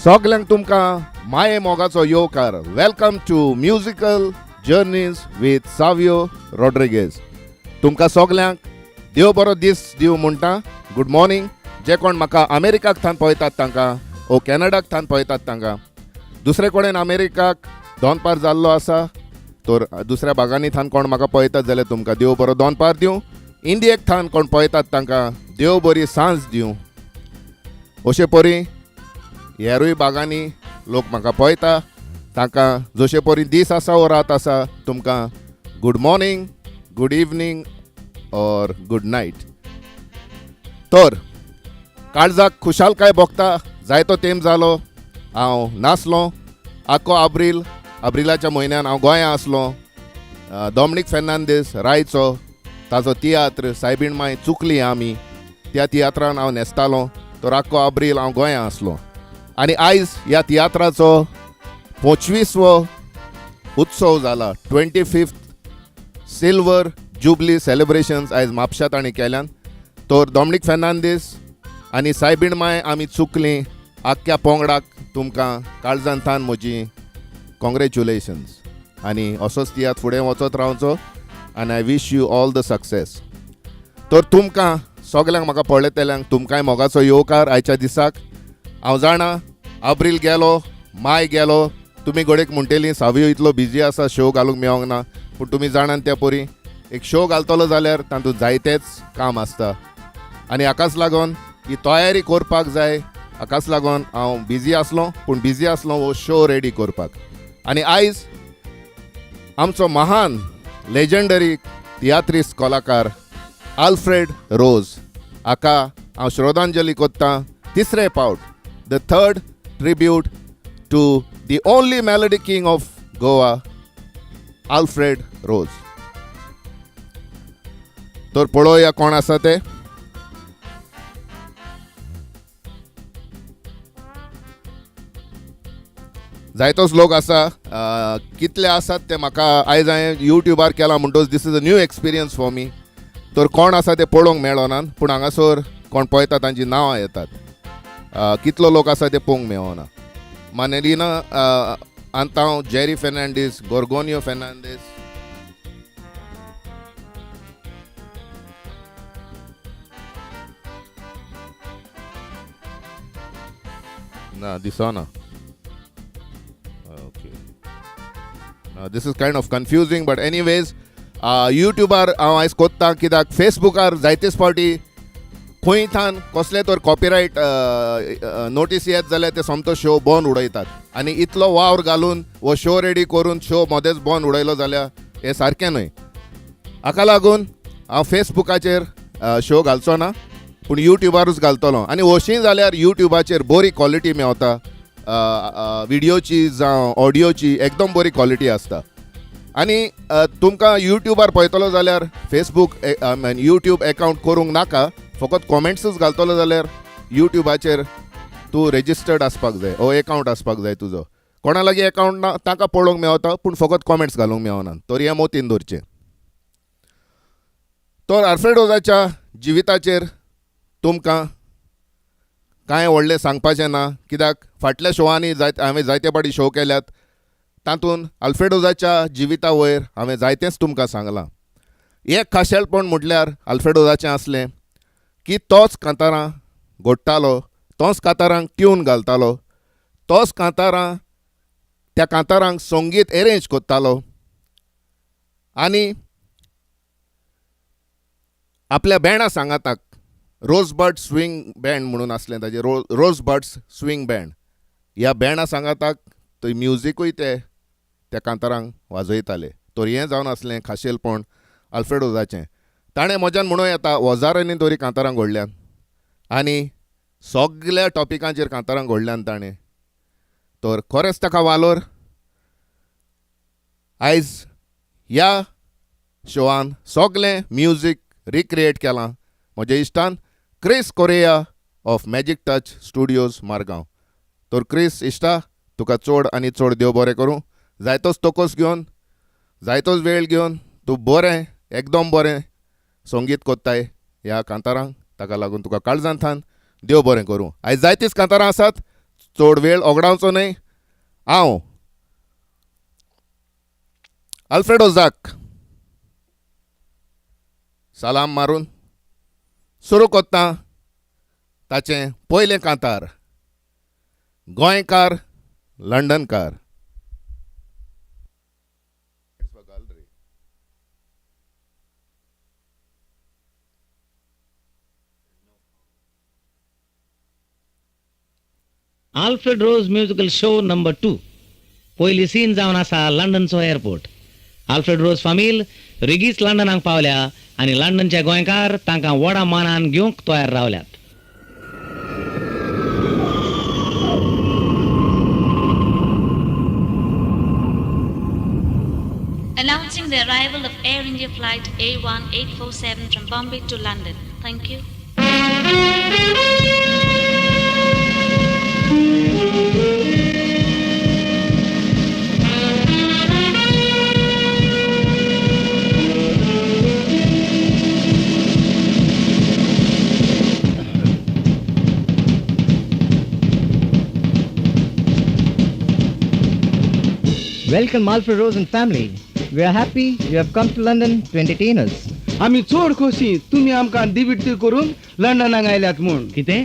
सगल्यांक तुमकां माये मोगाचो येवकार. Welcome to musical journeys with Savio Rodrigues. तुमकां सगल्यांक देव बरो दीस दिवं म्हणटा. Good morning. जे कोण म्हाका अमेरिकाक थान पळयतात तांकां ओ कॅनडाक थान पळयतात तांकां, दुसरे कडेन अमेरिकाक दोनपार जाल्लो आसा तर दुसऱ्या भागांनी थान कोण म्हाका पळयतात जाल्यार तुमकां देव बरो दोनपार दिवं. इंडियेक थान कोण पळयतात तांकां देव बरी सांज दिवं. अशे परी हेरूय भागांनी लोक म्हाका पळयता तांकां जशे परी दीस आसा वो रात आसा तुमकां good morning, good evening or good night. तर काळजाक खुशालकाय भोगता. जायतो तेंप जालो हांव नासलो. आख्खो आब्रील आब्रिलाच्या म्हयन्यान हांव गोंया आसलो. डॉमनीक फेर्नांदीस रायचो ताजो तियात्र सायबीण माय चुकली आमी त्या तियात्रान हांव न्हेसतालो. तर आख्खो आब्रील हांव गोंया आसलो आनी आयज ह्या तियात्राचो 25वो उत्सव जाला. 25th silver jubilee celebrations आयज म्हापशा तांणी केल्यान. तर डॉमनीक फेर्नांदीस आनी सायबीण माय आमी चुकली आख्ख्या पोंगडाक तुमकां काळजांतान म्हजी कॉंग्रेच्युलेशन्स. आनी असोच तियात्र फुडें वचत रावचो आनी I wish you all the success. तर तुमकां सगल्यांक म्हाका पळयतल्यांक तुमकांय मोगाचो येवकार आयच्या दिसाक. हांव जाणा आब्रील गेलो, माय गेलो, तुमी घडयेक म्हणटेली सावियो इतलो बिजी आसा शो घालूंक मेळोंक ना. पूण तुमी जाणात त्या परी एक शो घालतलो जाल्यार तातूंत जायतेच काम आसता आनी हाकाच लागून ही तयारी करपाक जाय. हाकाच लागून हांव बिजी आसलो, पूण बिजी आसलो हो शो रेडी करपाक. आनी आयज आमचो महान लेजंडरी तियात्रिस्ट कलाकार आल्फ्रेड रोज हाका हांव श्रद्धांजली कोत्तां तिसरे पावट. The third tribute to the only melody king of Goa, Alfred Rose. तर पळोवया कोण आसा ते. जायतोच लोक आसा. कितले आसात ते म्हाका आयज हांवें युट्यूबार केला म्हणटकच this is a new experience for me. तर कोण आसा ते पळोवंक मेळना, पूण हांगासर कोण पळयता तांची नांवां येतात. कितलो लोक आसा ते पळोवंक मेळना. मानेलिना आंतांव, जेरी फेर्नांडीस, गोर्गोनियो फेर्नांडीस, ना दिसना. Okay, this is kind of confusing, but anyways युट्यूबार हांव आयज कोत्ता कित्याक फेसबुकार जायतेच फावटी खंय थान कसले तर कॉपिरायट नोटीस येत जाल्यार ते सोमतो शो बंद उडयतात आनी इतलो वावर घालून हो शो रेडी करून शो मदेंच बंद उडयलो जाल्यार हें सारकें न्हय. हाका लागून हांव फेसबुकाचेर शो घालचो ना, पूण युट्यूबारूच घालतलो. आनी हरशीं जाल्यार युट्यूबाचेर बरी क्वॉलिटी मेवता, विडियोची जावं ऑडियोची एकदम बरी क्वॉलिटी आसता. आनी तुमकां युट्यूबार पळयतलो जाल्यार Facebook I mean YouTube account करूंक नाका, फकत कॉमेंट्सूच घालतलो जाल्यार युट्यूबाचेर तूं रेजिस्टर्ड आसपाक जाय, हो एकावंट आसपाक जाय तुजो. कोणा लागीं एकावंट ना तांकां पळोवंक मेवता, पूण फकत कॉमेंट्स घालूंक मेवना. तर हें मोतीन दवरचें. तर आल्फ्रेड रोजाच्या जिविताचेर तुमकां कांय व्हडलें सांगपाचें ना, कित्याक फाटल्या शोवांनी जायते हांवें जायते फावटी शो केल्यात, तातूंत आल्फ्रेडोजाच्या जिविता वयर हांवें जायतेंच तुमकां सांगलां. एक खाशेलपण म्हटल्यार आल्फ्रेडोजाचें आसलें की तोच कांतारां घोडटालो, तोच कांतारांक ट्यून घालतालो, तोच कांतारां त्या कांतारांक संगीत एरेंज करतालो आनी आपल्या बँडा सांगाताक रोजबर्ड स्विंग बँड म्हणून आसलें ताजें, रोजबर्ड्स स्विंग बँड, ह्या बँडा सांगाताक थंय म्युजिकूय ते त्या कांतारांक वाजयताले. तर हें जावन आसलें खाशेलपण आल्फ्रेडोजाचें. ताणें म्हज्यान म्हणूं येता हजारांनी तरी कांतारां घडल्यान आनी सगल्या टॉपिकांचेर कांतारां घडल्यान ताणें. तर खरेंच ताका वालोर. आयज ह्या शोआन सगलें म्युजीक रिक्रिएट केलां म्हज्या इश्टान Chris Correa of magic touch studios Margao. तर क्रिस इश्टा, तुका चड आनी चड देव बरें करूं. जायतोच तोकोस घेवन, जायतोच वेळ घेवन तूं बरें एकदम बरें संगीत कोत्ताय ह्या कांतारांक, ताका लागून तुका काळजांत थान देव बरें करूं. आयज जायतीच कांतारां आसात. चड वेळ ओगडावचो न्हय. हांव अल्फ्रेडो जाक सलाम मारून सुरू कोत्ता ताचें पयलें कांतार, गोंयकार लंडनकार. Alfred Rose musical show number 2. पयली सीन जावन आसा लंडनचो एअरपोर्ट. आल्फ्रेड रोज फामील रिगीच लंडनाक पावल्या आनी लंडनचे गोंयकार तांकां व्हडा मानान घेवंक तयार रावल्यात. Announcing the arrival of Air India flight A1847 from Bombay to London. Thank you. Welcome Alfred Rose and family. We are happy you have come to London to entertain us. आमी चड खोशी तुमी आमकां दिविट्टी करून लंडनाक आयल्यात म्हूण. कितें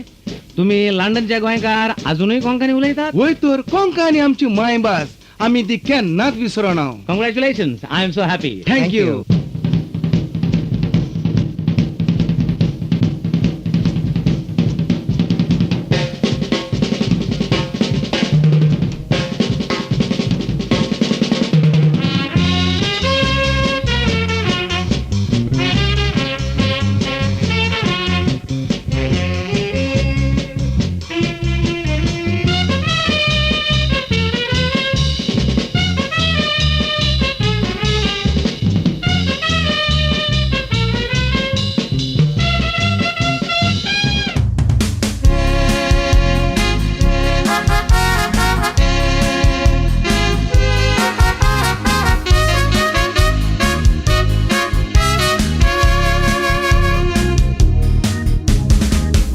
तुमी लंडनचे गोंयकार अजुनूय कोंकणी उलयतात? वय तर, कोंकणी आमची मायभास, आमी ती केन्नाच विसरना. Congratulations, I am so happy. Thank you.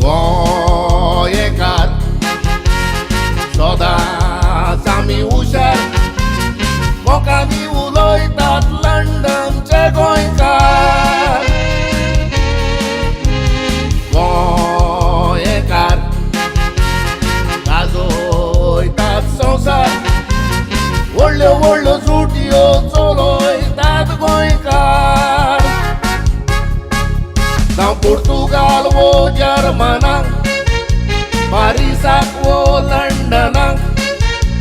गोंयकार सदांच आमी हुशार, कोंकणी उलयतात लंडनचे गोंयकार. गोंयकार गाजयतात संवसार, व्हडल्यो व्हडल्यो सुटयो चलयतात गोंयकार. जावं पुर्तुगाल वो जर्मनाक, पारिसाक वो लंडनाक,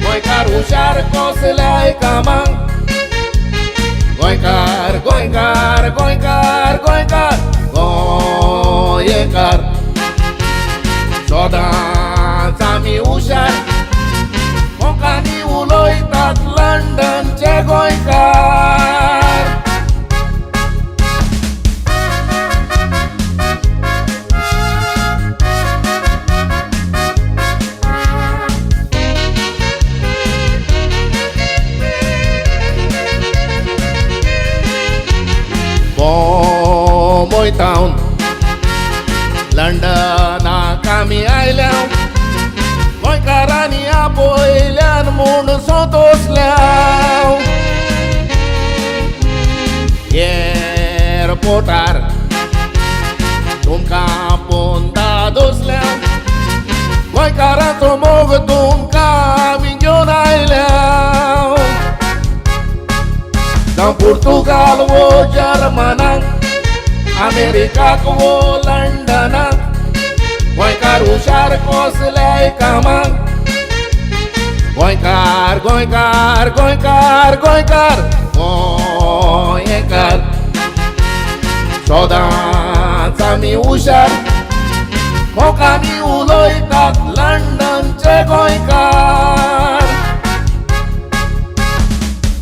गोंयकार हुशार कसल्याय कामाक. गोंयकार गोंयकार गोंयकार गोंयकार गोंयकार सदांच आमी हुशार, कोंकणी उलयतात लंडनचे गोंयकार. बॉम्बे टावन लंडनाक आमी आयल्या, गोंयकारांनी आपयल्यान म्हूण संतोसल्या. एअरपोर्टार तुमकां आपोवन दादोसल्या, गोंयकारांचो मोग तुमकां आमी घेवन आयल्या. जावं पुर्तुगाल वो जर्मनाक, अमेरिकाक वो लंडनाक, गोंयकार हुशार कसल्याय कामाक. गोंयकार गोंयकार गोंयकार गोंयकार गोंयकार सदांच आमी हुशार, कोंकणी उलयतात लंडनचे गोंयकार.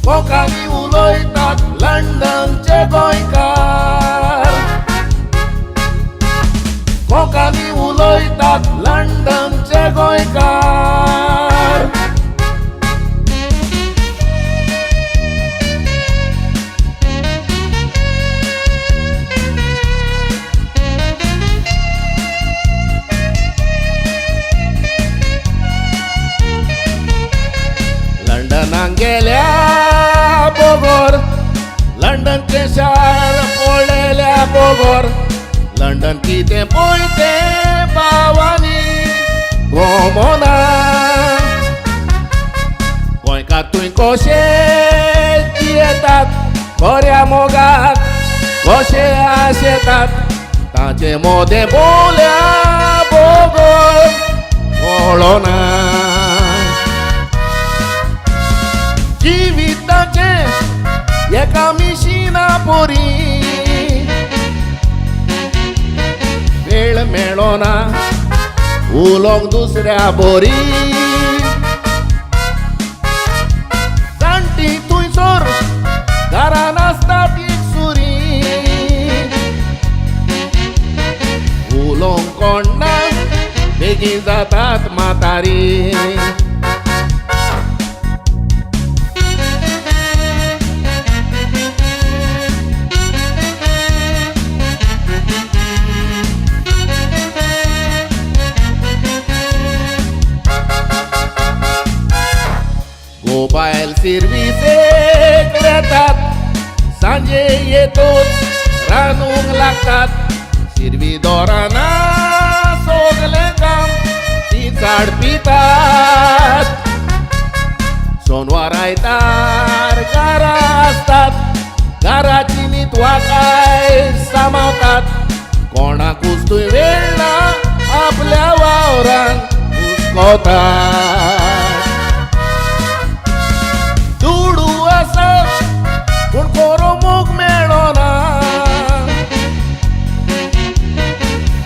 कोंकणी उलयतात लंडनचे गोंयकार. कोंकणी उलयतात लंडनचे गोंयकार. लंडन कितें पळय तें भावांनी गोमोना. गोंयकार थंय कशे जियेतात, बऱ्या मोगाक कशे आशेतात, ताचे मोदें बोल्या बोगोर कळना. जिविताचें एका मिशिना पोरी वेळ मेळना उलोवंक दुसऱ्या बोरी. जाणटी थंयसर घरान आसतात एक सुरी, उलोवंक कोण ना बेगीन जातात म्हातारी. मोबायल सिर्विसेक वेतात, सांजे येतोच रांदूंक लागतात, शिरवीदोराना सोगलें काम ती चाड पितात. सोनवार आयतार घरा आसतात, घराची नितवा काय सामावतात, कोणाकूच थंय वेळ ना आपल्या वावरान हुस्कोतात. दुडू आसा पूण कोरो मोग मेळना,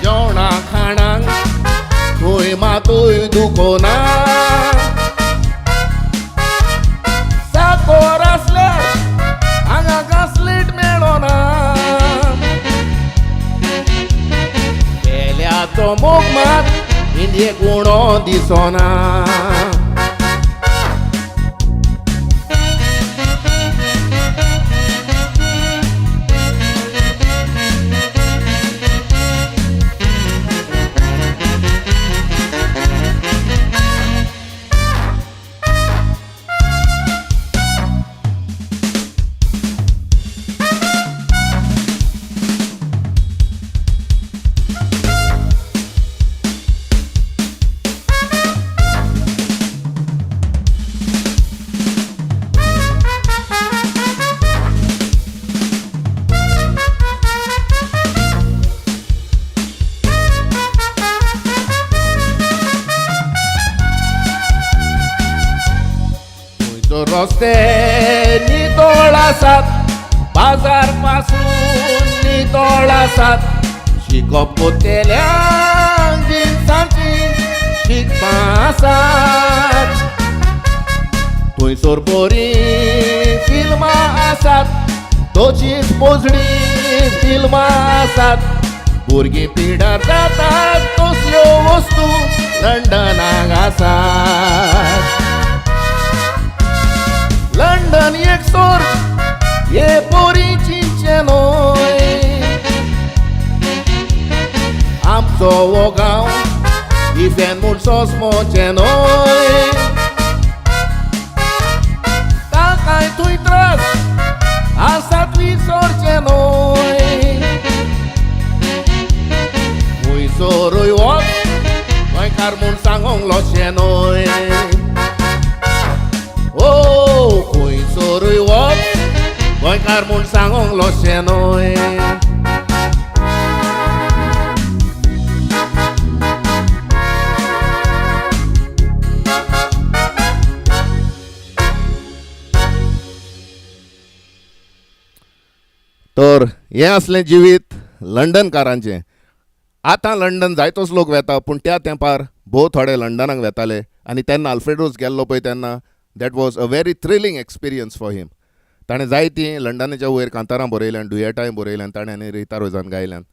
जेवणा खाणांक थंय मातूय दुखोना. साकोर आसल्यार हांगा गासलेट मेळना, पेल्याचो मोग मात इंडियेक उणो दिसना. थंयचो रस्ते नितळ आसात, बाजार पासून नितळ आसात, शिकप कोतेल्यांक जिनसांची शिकपां आसात. थंयसर बरीं फिल्मां आसात, तशींच पोजडीं फिल्मां आसात, भुरगीं पिडार जातात तसल्यो वस्तू लंडनाक आसात. लंडन एक सोर्ग हे पोरी चिंतचें न्हय, आमचो हो गांव इफेन म्हूण सोंसमोचें न्हय. ताकाय थंय त्रास आसात विसरचें न्हय, खंयसरूय वच गोंयकार म्हूण सांगोंक लोशें न्हय. ओ खंयसरूय वच गोंयकार म्हूण सांगोंक लोशें न्हय. तर हें आसलें जिवीत लंडनकारांचें. आतां लंडन जायतोच लोक वेता, पूण त्या तेंपार भोव थोडे लंडनाक वेताले आनी तेन्ना आल्फ्रेड रोज गेल्लो पळय तेन्ना that was a very thrilling experience for him. ताणें जायतीं लंडनाच्या वयर कांतारां बरयल्यान, डुयेटांय बरयल्यान ताणें आनी रिता रोजान गायल्यान.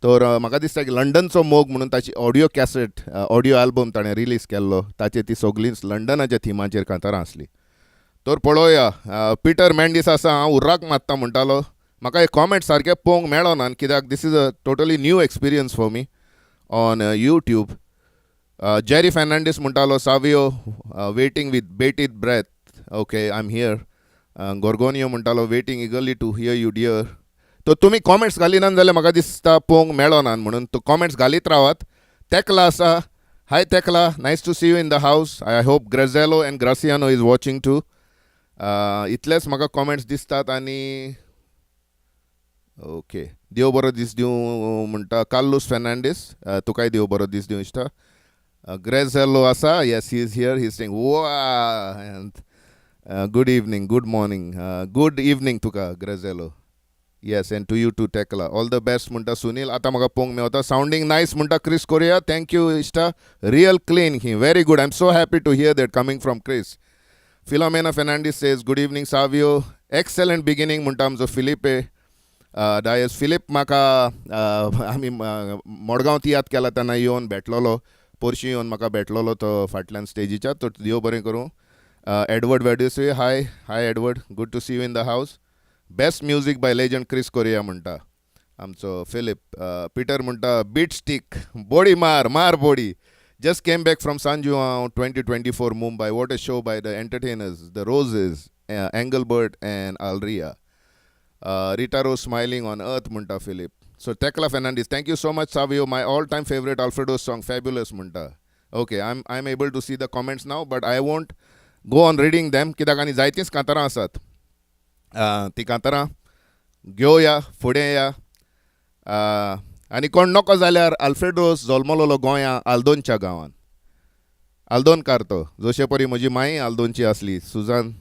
तर म्हाका दिसता की लंडनचो मोग म्हणून ताची ऑडियो कॅसेट, ऑडियो आल्बम ताणें रिलीज केल्लो, ताचेर ती सगळींच लंडनाच्या थिमाचेर कांतारां आसलीं. तर पळोवया, पिटर मॅन्डीस आसा, हांव उर्राक मारता म्हणटालो, म्हाका एक कॉमेंट सारकें पळोवंक मेळना कित्याक this is a totally new experience for me on YouTube. Jerry Fernandes म्हणटालो, Savio waiting with bated breath, okay I am here. Gorgonio म्हणटालो, waiting eagerly to hear you dear, तर तुमी कॉमेंट्स घालिनात जाल्यार म्हाका दिसता पळोवंक मेळोनात म्हणून तो कॉमेंट्स घालीत रावात. तेकला आसा, hi Tekla, nice to see you in the house. I hope Graziello and Graciano is watching too. इतलेच म्हाका कॉमेंट्स दिसतात. आनी ओके, देव बरो दीस दिवं म्हणटा कार्लूस फेर्नांडीस, तुकाय देव बरो दीस दिवं इश्टा. ग्रेझेलो आसा, yes, he is here, he saying वा. Good evening, good morning, good evening तुका Graziello. Yes, and to you too Tekla, all the best म्हणटा सुनील. आतां म्हाका पळोवंक मेवता. सावंडींग नायस म्हणटा क्रिस कोरिया, thank you इश्टा. Real clean he, very good. I am so happy to hear that coming from Chris. Philomena Fernandes says good evening Savio, excellent beginning म्हणटा आमचो Philippe Dias. Filipe म्हाका आमी मडगांव तियात्र केला तेन्ना येवन भेटलेलो, पोरशी येवन म्हाका भेटलेलो तो फाटल्यान स्टेजीच्या. तो देव बरें करूं. एडवर्ड वेड्युसूय, hi hi Edward, good to see you in the house. Best music by legend Chris Correa म्हणटा आमचो फिलीप. पिटर म्हणटा बीट स्टीक बोडी मार मार बोडी. Just came back from San Juan 2024 Mumbai. What a show by the entertainers, the Roses, Engelbert and Alria. Rita Rose smiling on earth म्हणटा Philip. So Tekla Fernandez, thank you so much Savio, my all time favorite Alfredo song, fabulous म्हणटा. Okay, I am able to see the comments now, but I won't go on reading them कित्याक आनी जायतींच कांतारां आसात. ती कांतारां घेवया फुडें या. आनी कोण नको जाल्यार आल्फ्रेडोस जल्मलोलो गोंया आल्दोनच्या गांवांत, आल्दोनकार तो. जशे परी म्हजी माई आल्दोनची आसली सुजान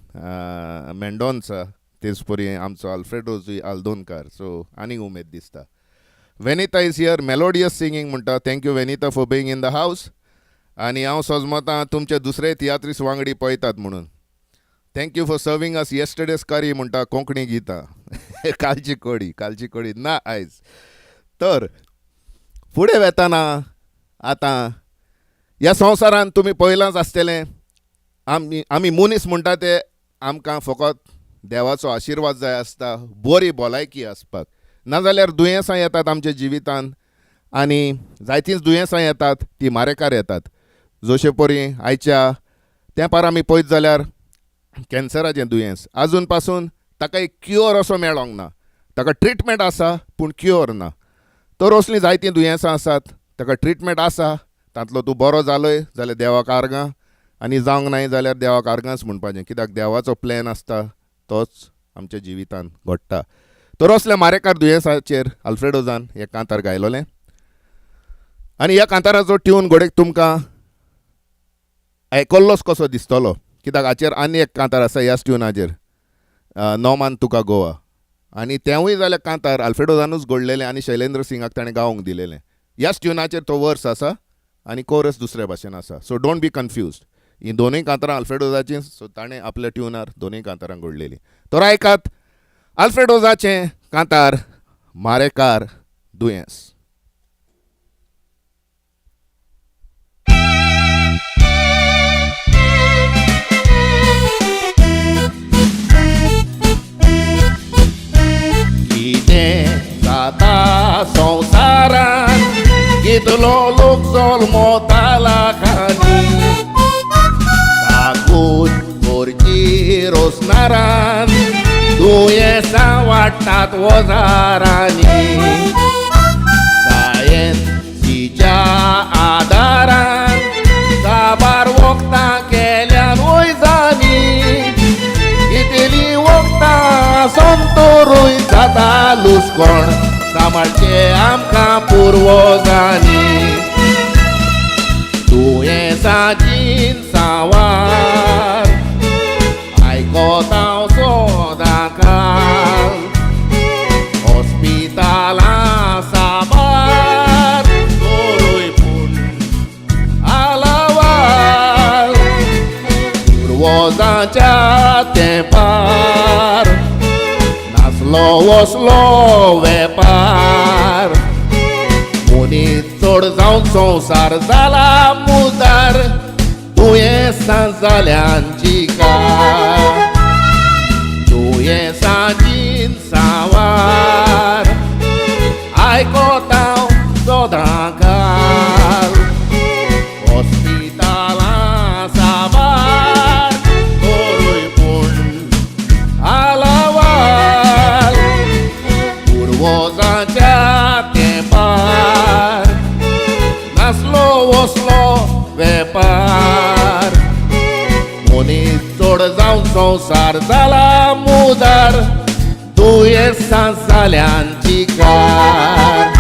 मेंडोन्सा, तेच परी आमचो आल्फ्रेडोजूय आल्दोनकार. सो आनीक उमेद दिसता. Venita is here, melodious singing म्हणटा. Thank you Venita for being in the house. आनी हांव सजमतां तुमचे दुसरे तियात्रीस वांगडी पळयतात म्हणून. Thank you for serving us yesterday's curry म्हणटा कोंकणी गितां. कालची कडी, कालची कडी ना आयज. तर फुडें वेताना आतां ह्या संवसारांत तुमी पळयलांच आसतलें, आमी मनीस म्हणटा ते आमकां फकत देवाचो आशिर्वाद जाय आसता, बरी भलायकी आसपाक. नाजाल्यार दुयेंसां येतात आमच्या जिवितांत आनी जायतींच दुयेंसां येतात, ती मारेकार येतात. जशे परी आयच्या तेंपार आमी पळयत जाल्यार कॅन्सराचें दुयेंस आजून पासून ताका एक क्युअर असो मेळोंक ना. ताका ट्रिटमेंट आसा पूण क्युअर ना. तर असलीं जायतीं दुयेंसां आसात, ताका ट्रिटमेंट आसा. तांतलो तूं बरो जालोय जाल्यार देवाक आर्गां आनी जावंक नाय जाल्यार देवाक आर्गांच म्हणपाचें, कित्याक देवाचो प्लॅन आसता तोच आमच्या जिवितांत घडटा. तर असल्या मारेकार दुयेंसाचेर आल्फ्रेडोजान हें कांतार गायलोलें आनी ह्या कांताराचो ट्यून घोडेक तुमकां आयकल्लोच कसो दिसतलो, कित्याक हाचेर आनी एक कांतार आसा ह्याच ट्युनाचेर, नोमान तुका गोवा. आनी तेंवूय जाल्यार कांतार आल्फ्रेडोजानूच घडलेलें आनी शैलेंद्र सिंगाक ताणें गावंक दिलेलें. ह्याच ट्युनाचेर तो वर्स आसा आनी कोरस दुसऱ्या भाशेन आसा. So don't be confused, ही दोनूय कांतारां आल्फ्रेडोजाचीं. सो ताणें आपल्या ट्युनार दोनूय कांतारां घडलेलीं. तर आयकात आल्फ्रेडोजाचें कांतार मारेकार दुयेंस. कितें जाता संवसारांत, कितलो लोक जल्मता लाखांनी, काकूत करची रोसनारान दुयेंसां वाडटात वजारांनी. सायन्सीच्या आदारान साबार वखदां केल्यान वैजांनी, कितलीं वखदां संतोरूय जाता लुसकोण सांबाळचें आमकां पुर्वजांनी. दुयेंसाची सांवार आयकता सदां काल, हॉस्पिटलां साबार तरूय पूण आलावार, पुर्वजांच्या तेंपार नासलो वसलो वेपार, मनीस चड जावन संवसार जाला मुदार, दुयेंसां जाल्यांची कार, दुयेंसांची सांवार आयकता सदां काल, हॉस्पिटलां साबार तरूय पूण आलावार, पुर्वजांच्या संवसार जाला मुदार दुयेंसां जाल्यांची कार.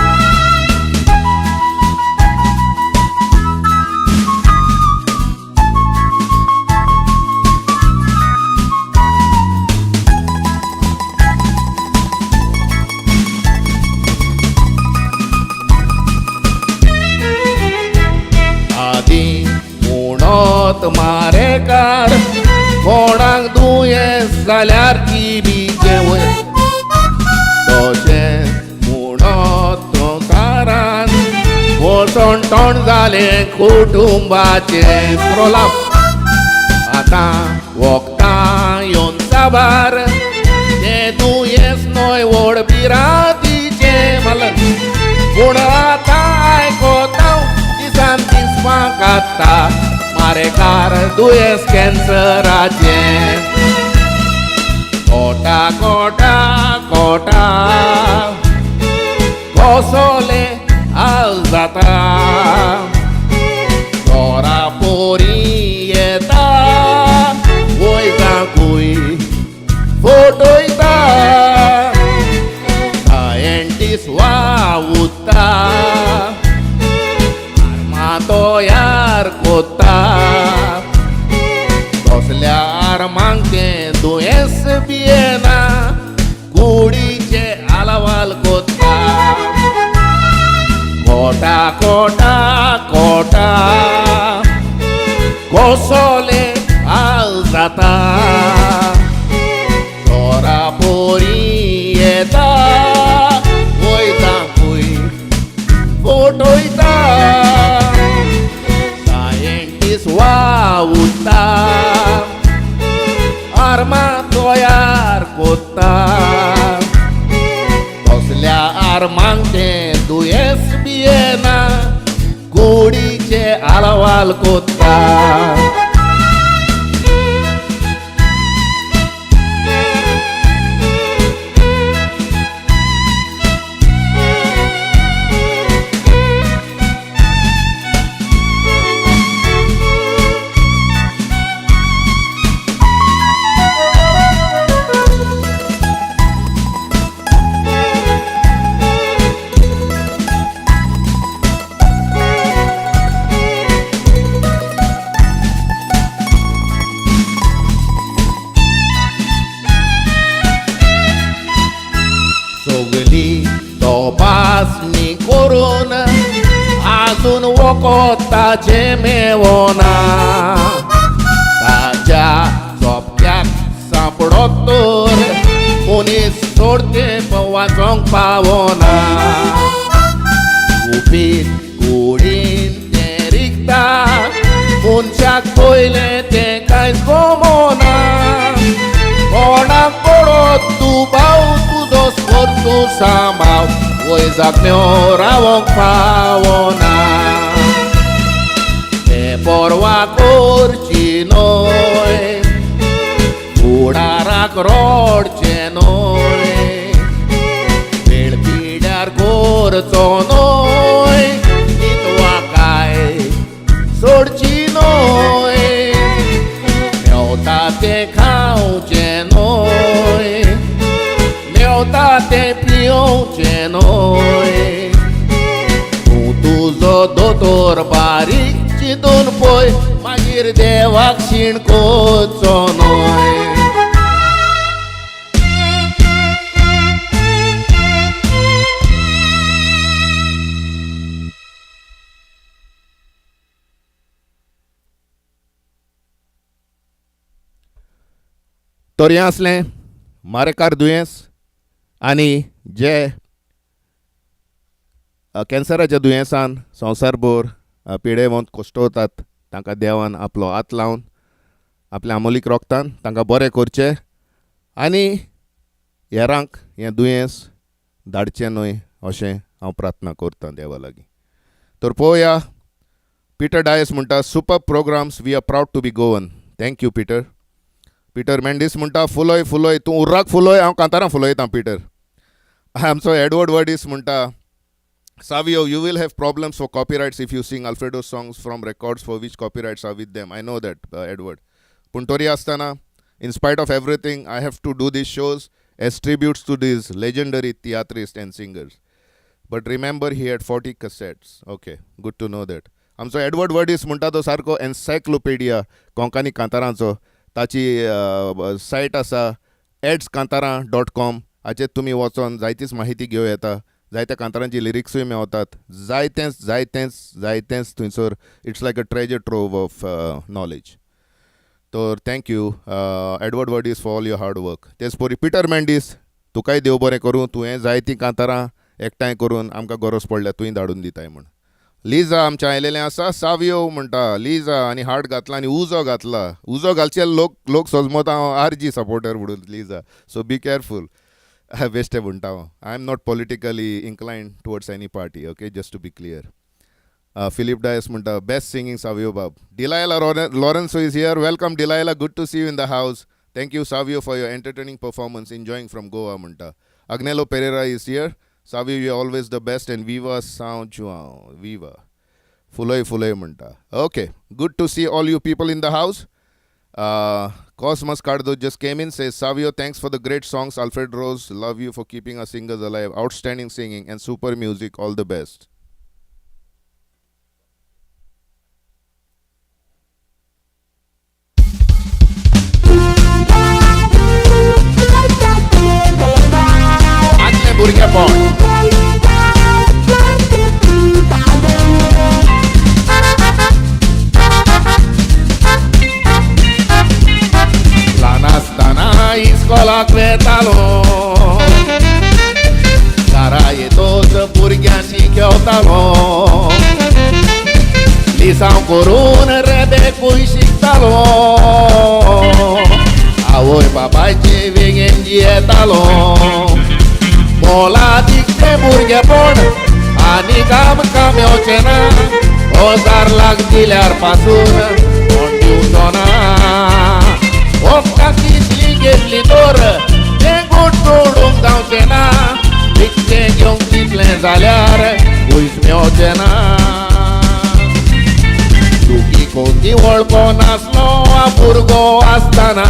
आदी म्हणत मारेकार कोणाक दुयेंस जाल्यार टिबीचें वयर तशें म्हणत संवसारान वचोन तोंड जालें कुटुंबाचें प्रोलाप. आतां वखदां येवन साबार तें दुयेंस न्हय व्हड भिरांतीचें मलन. पूण आतां आयकता दिसान दीस काडटा मारेकार दुयेंस कॅन्सराचें. कोटा कोटा कोटा कसोले हाल जाता चोरा पोरी येता वयताकूय फटयता सायंटीस्ट वावुरता आर्मां तयार कोत्ता तसल्या आर्मांक तें दुयेंस भियेना कुडीचे आलावाल कोत्ता. कोटा कोटा कोटा कसोले हाल जाता चोरा पोरी येता वयताकूय फटयता सायंटीस्ट वावुरता आर्मां तयार कोत्ता तसल्या आर्मांक तें दुयेंस भियेना कुडीचे आलावाल कोत्ता. सगली तपासणी करून आजून वखद ताचें मेवना ताच्या सोपक्याक सांपडत तर मनीस सोडते वाचोंक पावना. गुपीत कुडीन तें रिगता मनशाक पयलें तें कांयच गमना. कोणाक पडत दुबाव तुजो स्पर्श सांबाव वयजाक मेव रावंक पावना. तें पर्वा करची न्हय फुडाराक रडचें न्हय वेळ पिड्यार करचो न्हय नितवा काय सोडची न्हय मेवता तें खावचें न्हय मेवता तें पिवचें न्हय. तूं तुजो दोतोर बारीक चिंतून पळय मागीर देवाक शीण करचो न्हय. तर हें आसलें मारेकार दुयेंस आनी जे कॅन्सराच्या दुयेंसान संवसारभर पिडेवंत कश्टवतात तांकां देवान आपलो हात लावन आपल्या आमोलीक रोगतान तांकां बरें करचें आनी हेरांक हें दुयेंस धाडचें न्हय अशें हांव प्रार्थना करतां देवा लागीं. तर पळोवया पिटर डायस म्हणटा super programs we are proud to be Goan. Thank you Peter. Peter Mendes म्हणटा फुलय फुलय तूं उर्राक फुलय हांव कांतारां फुलयतां पिटर. आमचो एडवर्ड वर्डीस म्हणटा Savio, you will have problems for copyrights if you sing Alfredo songs from records for which copyrights are with them. I know that, Edward. पूण तरी आसतना In spite of everything I have to do these shows as tributes to these legendary tiatrist and singers. But remember he had 40 cassettes. Okay, good to know that. आमचो Edward वर्डीस म्हणटा तो सारको encyclopaedia Konkani कांतारांचो. ताची site आसा edskantaran.com. हाचेर तुमी वचोन जायतीच माहिती घेवं येता. जायत्या कांतारांची लिरिक्सूय मेवतात. जायतेंच जायतेंच जायतेंच थंयसर. It's like a treasure trove of knowledge. तर thank you Edward Varghese for all your hard work. तेच परी पिटर मेंडीस, तुकाय देव बरें करूं. तुवें जायतीं कांतारां एकठांय करून आमकां गरज पडल्या तुवें धाडून दिताय म्हूण. लिजा आमचें आयलेलें आसा. सावियो म्हणटा लिजा आनी हार्ट घातला आनी उजो घातला. उजो घालचे लोक लोक सजमता हांव आर जी सपोर्टर म्हणून लिजा, सो बी केअरफूल. बेश्टें म्हणटा हांव. I am not politically inclined towards any party, okay, just to be clear. Philip Dias म्हणटा बेस्ट सिंगींग सावियो बाब. Delilah Lourenco is here. Welcome Delilah, good to see you in the house. Thank you Savio for your entertaining performance, enjoying from Goa म्हणटा. Agnelo Pereira is here. Savio, you always the best and viva Sao Joao, viva. फुलय फुलय म्हणटा. Okay, good to see all you people in the house. Cosmos Cardo just came in, says, Savio, thanks for the great songs. Alfred Rose, love you for keeping our singers alive. Outstanding singing and super music. All the best. आदलें भुरगेपण. ल्हान आसतना इस्कोलाक वेतालो, घरा येतोच भुरग्यांनी खेळतालो, लिसांव करून रेबेकूय शिकतालो, आवय बापायचे वेगेन जियेतालो. मोलादीक तें भुरगेपण आनी आमकां मेवचें ना. 1000 लाख दिल्यार पासून कोण दिवचो ना. वखदां कितली घेतली तर तें गोड सोडूंक जावचें ना. विकतें घेवंक चिंतलें जाल्यार पयस मेवचें ना. दुखी कोती वळखो नासलो भुरगो आसतना,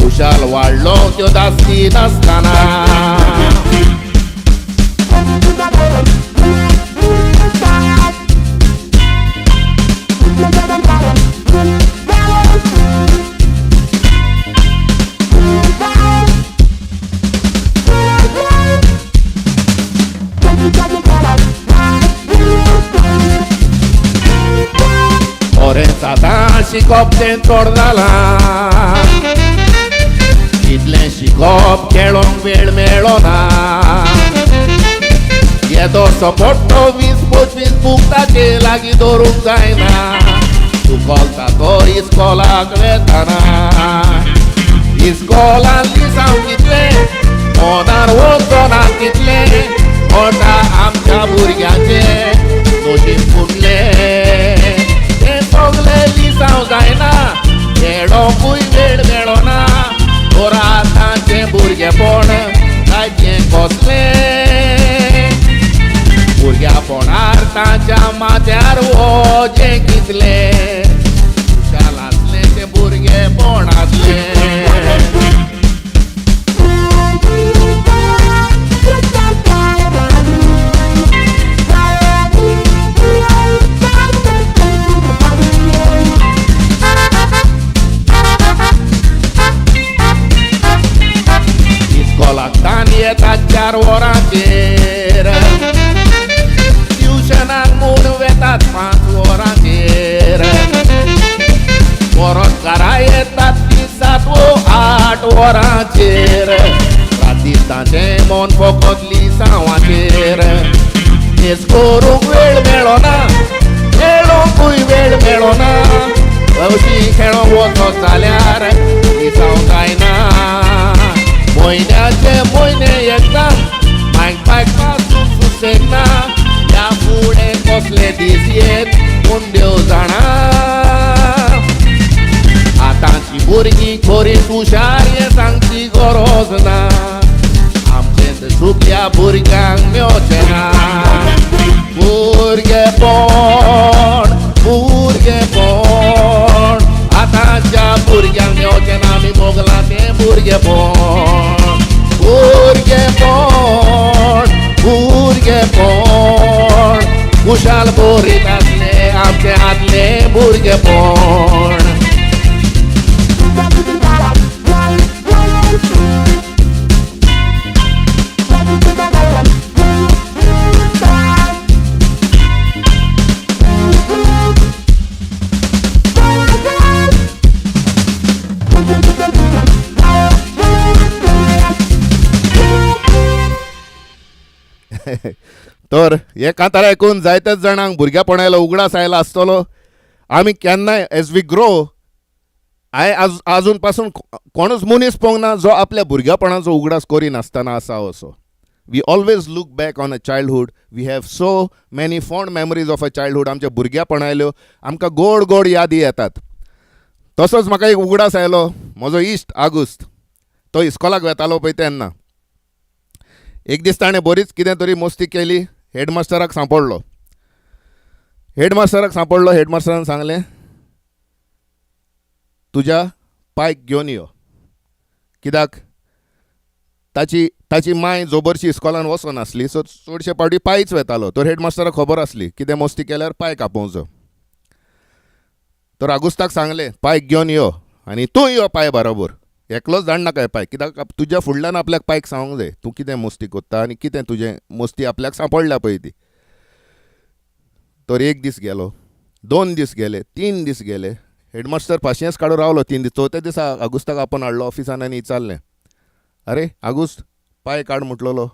खुशाल वाडलो त्यो दासती नासतना. बरेंच आतां शिकप तें चड जालां, इतलें शिकप खेळोंक वेळ मेळना. येदोसो पडटो 20-25 बूक ताचे लागीं दवरूंक जायना. चुकलता तो इस्कोलाक वेतना. इस्कोलान लिसांव कितलें मनार वचना तितलें, म्हणटा आमच्या भुरग्यांचें नशीब फुटलें. तें सगलें लिसांव जायना, खेळोंकूय वेळ मेळना. तर आतांचें भुरगेपण ताचें कसलें, भुरग्यापणार ताच्या माथ्यार वजें कितलें. खुशाल आसलें तें भुरगेपण आसलें. इस्कोलाक तान येता 4 वरांचेर, ट्युशनाक म्हूण वेतात 5 वरांचेर, परत घरा येतात ती 7 वो 8 वरांचेर. राती तांचें मन फकत लिसांवाचेर. हेच करूंक वेळ मेळना, खेळोंकूय वेळ मेळना. हौशी खेळोंक वचत जाल्यार लिसांव जायना. म्हयन्याचे म्हयने एग्जाम मायक पायक पासून सुसेग ना. ह्या फुडें कसले दीस येत पूण देव जाणा. आतांची भुरगीं खरी हुशार हें सांगची गरज ना. आमचें चुकल्या भुरग्यांक मेवचें ना. भुरगेपण भुरगेपण आतांच्या भुरग्यांक मेवचें ना. भुरगेपण, भुरगेपण, भुरगेपण, खुशाल भरीत आसलें आमचें आदलें भुरगेपण. तर हे कांतार आयकून जायत्याच जाणांक भुरग्यापणालो उगडास आयला आसतलो. आमी केन्नाय एज we grow, हांवें आजून पासून कोणूच मनीस पळोवंक ना जो आपल्या भुरग्यापणाचो उगडास करिनासतना आसा असो. We always look back on a childhood. We have so many fond memories of a childhood. आमच्या भुरग्यापणायल्यो आमकां गोड गोड यादी येतात. तसोच म्हाका एक उगडास आयलो, म्हजो इश्ट आगुस्त, तो इस्कोलाक वेतालो पळय तेन्ना एक दीस ताणें बरीच कितें तरी मस्ती केली. हेडमास्टराक सांपडलो, हेडमास्टराक सांपडलो. हेडमास्टरान सांगलें, तुज्या पायक घेवन यो. कित्याक ताची ताची माय जोबरशी इस्कोलान वचनासली, सो चडशे पावटी पायच वेतालो. तर हेडमास्टराक खबर आसली, कितें मस्ती केल्यार पायक आपोवचो. तर आगुस्ताक सांगलें, पायक घेवन यो आनी तूं यो पाय बरोबर, एकलोच धाडनाकाय पायक, कित्याक तुज्या फुडल्यान आपल्याक पायक सांगूंक जाय तूं कितें मस्ती कोत्ता आनी कितें तुजें मस्ती आपल्याक सांपडल्या पळय ती. तर एक दीस गेलो, 2 दीस गेले, 3 दीस गेले. हेडमास्टर पाशियेंस काडून रावलो 3 दीस. चवथ्या दिसा आगुस्ताक आपोवन हाडलो ऑफिसान आनी विचारलें, आरे आगुस्त, पाय काड म्हटलेलो,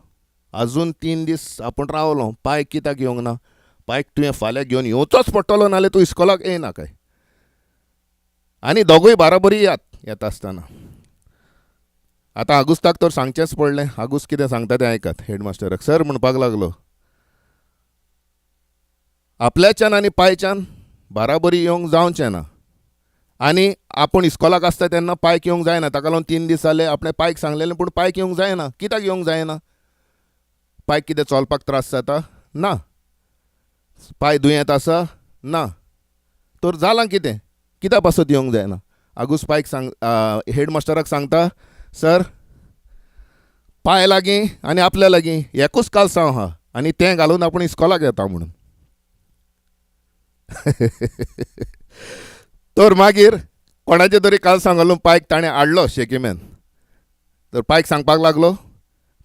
अजून 3 दीस आपूण रावलो, पाय कित्याक येवंक ना? पायक तुवें फाल्यां घेवन येवचोच पडटलो, नाल्यार तूं इस्कोलाक येयना काय आनी दोगूय बाराबरी यात येता आसतना. आतां आगुस्ताक तर सांगचेंच पडलें. आगुस्त कितें सांगता तें आयकात हेडमास्टराक. सर, म्हणपाक लागलो, आपल्याच्यान आनी पायच्यान बाराबरी येवंक जावचें ना आनी आपूण इस्कोलाक आसता तेन्ना पायक येवंक जायना. ताका लागून 3 दीस जाले आपणें पायक सांगलेलें, पूण पायक येवंक जायना. कित्याक येवंक जायना? पायक कितें चलपाक त्रास जाता? ना. पाय दुयेंत आसा? ना. तर जालां कितें? कित्या पासत येवंक जायना? आगूस पायक सांग, हेडमास्टराक सांगता, सर, पाय लागीं आनी आपल्या लागीं एकूच कालसांव आहा आनी तें घालून आपूण इस्कोलाक येता म्हणून. तर मागीर कोणाचें तरी कालसांव घालून पायक ताणें हाडलो शेकीमेन. तर पायक सांगपाक लागलो,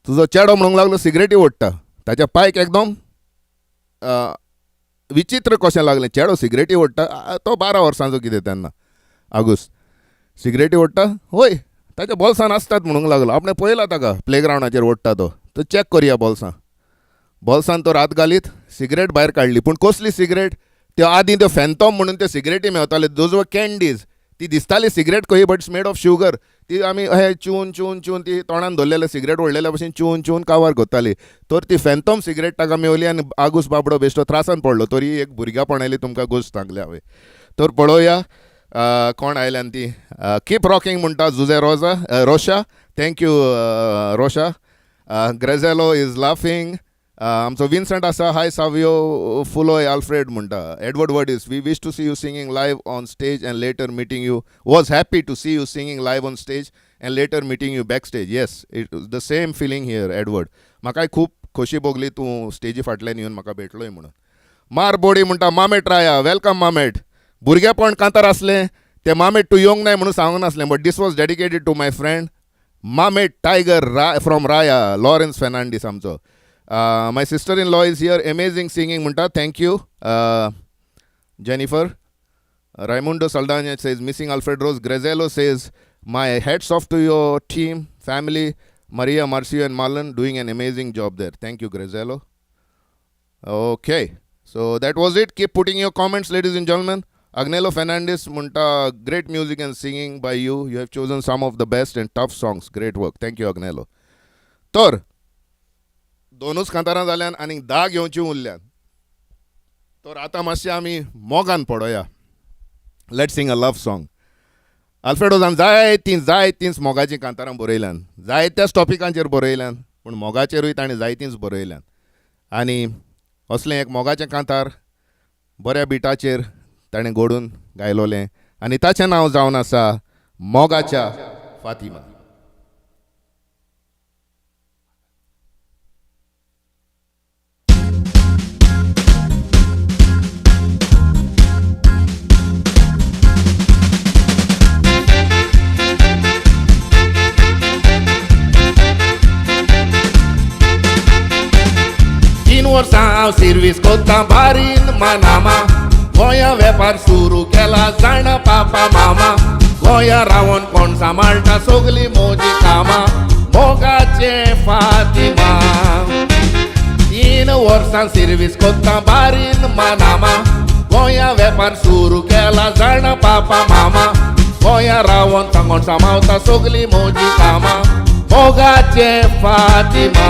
तुजो चेडो, म्हणूंक लागलो, सिगरेटी ओडटा. ताच्या पायक एकदम विचित्र कशें लागलें, चेडो सिगरेटी ओडटा? तो 12 वर्सांचो कितें तेन्ना आगूस. सिगरेटी ओडटा? हय, ताच्या बोल्सान आसतात, म्हणूंक लागलो. आपणें पळयला ताका प्ले ग्रावंडाचेर ओडटा तो. तर चॅक करया बोल्सां. बोल्सान तो हात घालीत सिगरेट भायर काडली. पूण कसली सिगरेट? त्यो आदीं त्यो फॅन्थॉम म्हणून त्यो सिगरेटी मेवताल्यो. Those were candies. ती दिसताली सिगरेट कही, but it's made of sugar. ती आमी अशें चिवन चिवन चिवन ती तोंडान धरलेले सिगरेट ओडलेल्या भशेन चिवन चिवन कावार करताली. तर ती फॅन्थॉम सिगरेट ताका मेवली आनी आगूस बाबडो बेश्टो त्रासान पडलो. तरी एक भुरग्यापणाली तुमकां गोश्ट सांगल्या हांवें. तर पळोवया कोण आयल्यान ती. कीप रॉकिंग म्हणटा जुजे रोजा, रोशा. Thank you Rosha. Graziello is laughing. आमचो विन्संट आसा. हाय सावियो, फुलोय आल्फ्रेड म्हणटा. Edward Word is, we wish to see you singing live on stage and later meeting you, was happy to see you singing live on stage and later meeting you back stage. Yes, it the same feeling here, Edward. म्हाकाय खूब खोशी भोगली तूं स्टेजी फाटल्यान येवन म्हाका भेटलोय म्हणून. मार बोडी म्हणटा, मामेट राया, welcome मामेट. भुरगेपण कांतार आसलें तें. मामेट, तूं येवंक नाय म्हणून सांगूंक नासलें, but this was dedicated to my friend मामेट tiger रा फ्रॉम राया, लॉरन्स फेर्नांडीस आमचो. My sister in law is here, amazing singing म्हणटा. Thank you Jennifer. Raimundo Saldanha says, missing Alfred Rose. Grazello says, my hats off to your team, family, Maria, Marcio and Marlon doing an amazing job there. Thank you, Grazello. Okay, so that was it. Keep putting your comments, ladies and gentlemen. Agnello Fernandez म्हणटा, great music and singing by you. You have chosen some of the best and tough songs. Great work. Thank you, Agnello. तर दोनूच कांतारां जाल्यान आनी 10 घेवची उरल्यान. तर आतां मातशें आमी मोगान पडोया. Let's sing a love song. आल्फ्रेडोजान जायतीं जायतींच मोगाचीं कांतारां बरयल्यान, जायत्याच टॉपिकांचेर बरयल्यान, पूण मोगाचेरूय ताणें जायतींच बरयल्यान. आनी असलें एक मोगाचें कांतार बऱ्या बिटाचेर ताणें घडून गायलोलें आनी ताचें नांव जावन आसा मोगाच्या फातिमा. वर्सां हांव सिर्वीस कोत्ता बारीन मानामा गोंया वेपार सुरू केला जाणा पापा मामा गोंया रावन कोण सांबाळटा सगली मोजी कामां मोगाचें फातिमा 3 वर्सां सिर्वीस कोत्ता बारीन मानामा गोंया वेपार सुरू केला जाणा पापा मामा गोंया रावन सांगोन सांबाळटा सगली मोजी कामां मोगाचें फातिमा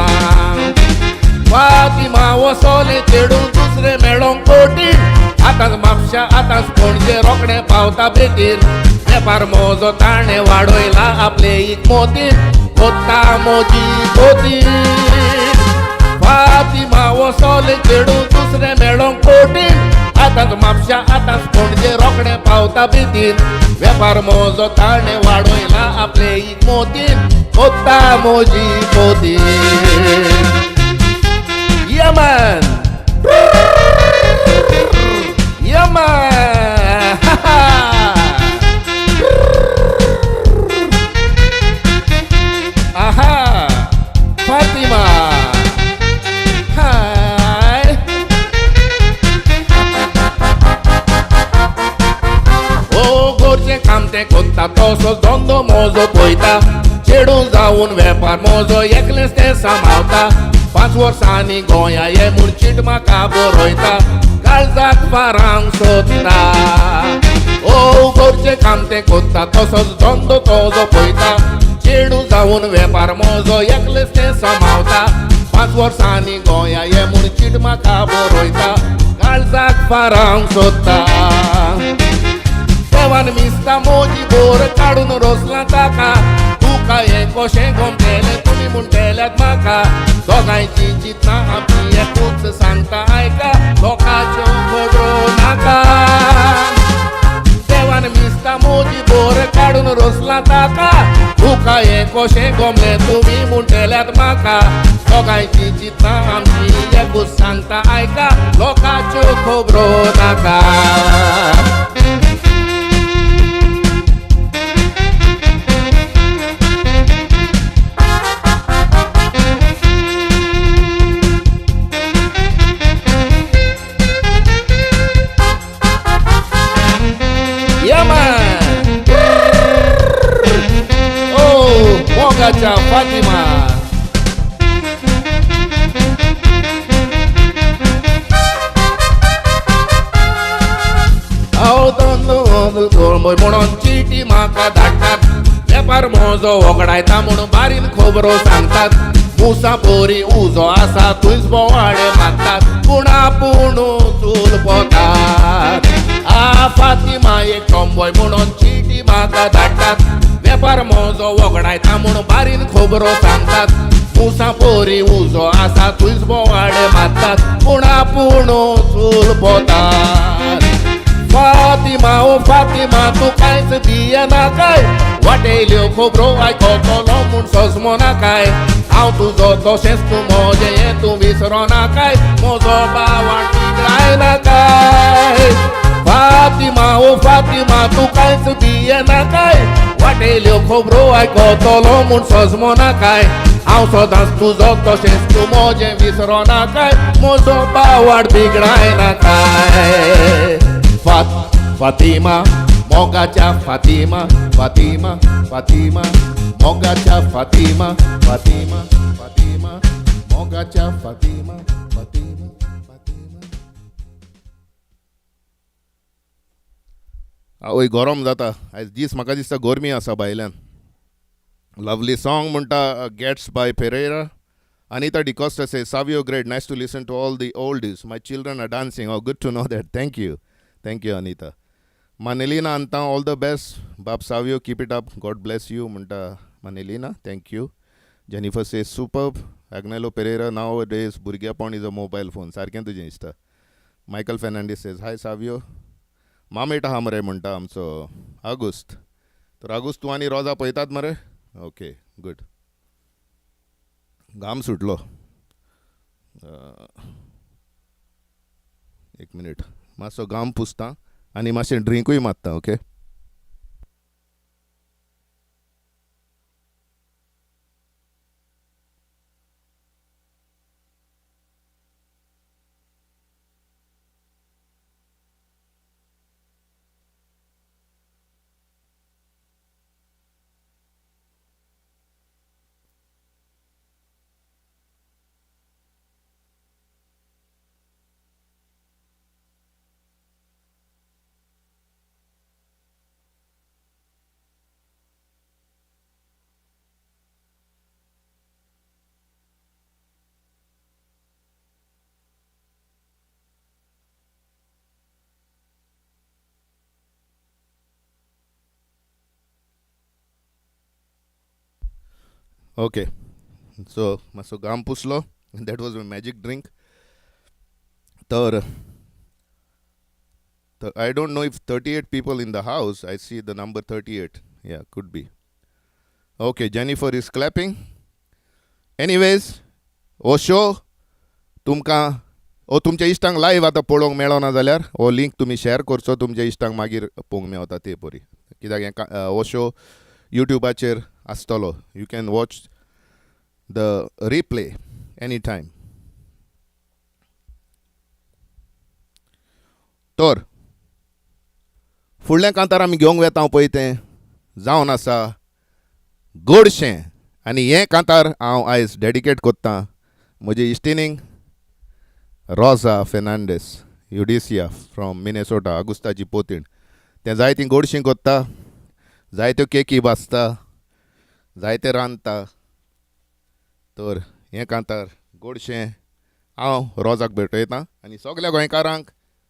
फातिमा वसोलें चेडूं दुसरें मेळोंक कोटीन आतांच म्हापशा आतांच पणजे रोखडें पावता बेगीन वेपार मोजो ताणें वाडयला आपले एक मोतीन कोत्ता मोजी कोतीन फातिमा वसोलें चेडूं दुसरें मेळोंक कोटीन आतांच म्हापशा आतांच पणजे रोखडें पावता बेगीन वेपार मोजो ताणें वाडयला आपले एक मोतीन कोत्ता मोजी कोतीन. Yeah, man. Yeah, man. Aha. Fatima. Hi. Oh, गोरचें काम तें कोत्ता तसो धंदो मोजो पळयता चेडूं जावन वेपार मोजो एकलेंच तें सांबाळता 5 वर्सांनी गोंया ये म्हूण चीट म्हाका बरयता काळजाक फारांक सोदता ओ गोरचें काम तें कोत्ता तसोच धंदो तोजो पळयता चेडूं जावन वेपार मोजो एकलेंच तें सांबाळता 5 वर्सांनी गोंया ये म्हूण चीट म्हाका बरयता काळजाक फारांक सोदता देवान मिस्ता मोजी बोर काडून रोसला ताका तुका हें कशें गोमतेलें तुमी म्हणटेल्यात म्हाका दोगांयची चिंतना आमची एकूच सांगता आयका लोकांच्यो खबरो नाका देवान मिस्ता मोजी बोर काडून रोसला ताका तुका हें कशें गोमलें तुमी म्हणटेल्यात म्हाका दोगांयची चिंतना आमची एकूच सांगता आयका लोकांच्यो खबरो नाका. Yeah, man. Oh, मोगाच्या फातिमा. हांव धंदो म्हणून चिटी म्हाका धाडटात वेपार मोजो वगडायता म्हणून बारीन खबरो सांगतात मुसा बोरी उजो आसा थंयच बोवाळे मारतात पूण आपूण चूल पोतात आ फातिमा एक टॉमबॉय म्हणून चिटी म्हाका धाडटात वेपार मोजो वगडायता म्हणून बारीन खबरो सांगतात मुसा पोरी उजो आसा थंयच बोवाळे मारतात पूण आपूण चूल पोतात फातिमा ओ फातिमा तूं कांयच भियेना काय वाटेल्यो खबरो आयकतलो म्हूण सजमो नाकाय हांव तुजो तशेंच तूं म्हजें हें तूं विसरो नाकाय म्हजो बावाट नाकाय फातिमा ओ फातिमा तूं कांयच भियेना काय वाटेल्यो खबरो आयकतलो म्हूण सजमो नाकाय हांव सदांच तुजो तशेंच तूं म्हजें विसरो नाकाय म्हजो बावाट बिगडाय नाकाय. फातिमा मोगाच्या फातिमा फातिमा फातिमा मोगाच्या फातिमा फातिमा फातिमा मोगाच्या फातिमा फातिमा फातिमा. आवय गरम जाता आयज दीस म्हाका दिसता गरमी आसा भायल्यान. लवली सॉंग म्हणटा gets by Pereira. Anita D'Costa says, Savio, great, nice to listen to all the oldies. My children are dancing. Oh, good to know that. Thank you. Thank you, Anita. Manelina Anta, all the best. Bab Savio, keep it up. God bless you. Munta Manelina, thank you. Jennifer says, superb. Agnello Pereira, nowadays, Burgyapon is a mobile phone. Sarken tujhe insta. Michael Fernandez says, hi, Savio. Mameta hamare munta amso. August. तर August तूं आनी रोजा पळयतात मरे? Okay, good. घाम सुटलो. एक minute मातसो घाम पुसता आनी मातशें ड्रिंकूय मारता. ओके. ओके, सो मातसो घाम पुसलो. That was my magic drink. तर I don't know if 38 people in the house. I see the number 38. Yeah, could be. Okay, Jennifer is clapping. Anyways, हो शो तुमकां हो तुमच्या इश्टांक लायव्ह आतां पळोवंक मेळना जाल्यार हो लिंक तुमी शॅर करचो तुमच्या इश्टांक, मागीर पळोवंक मेवता ते परी, कित्याक हें हो शो युट्यूबाचेर आसतलो. You can watch the replay any time. तर फुडलें कांतार आमी घेवंक वेता पळय तें जावन आसा गोडशें, आनी हें कांतार हांव आयज डेडिकेट कोत्तां म्हजे इश्टिनींक, रोजा फेर्नांडीस युडिसिया फ्रॉम मिनेसोटा, आगुस्ताची पोतीण. तें जायतीं गोडशीं कोत्ता, जायत्यो केकी भाजता, जायते रांदता. तर हें कांतार गोडशें हांव रोजाक भेटयतां आनी सगल्या गोंयकारांक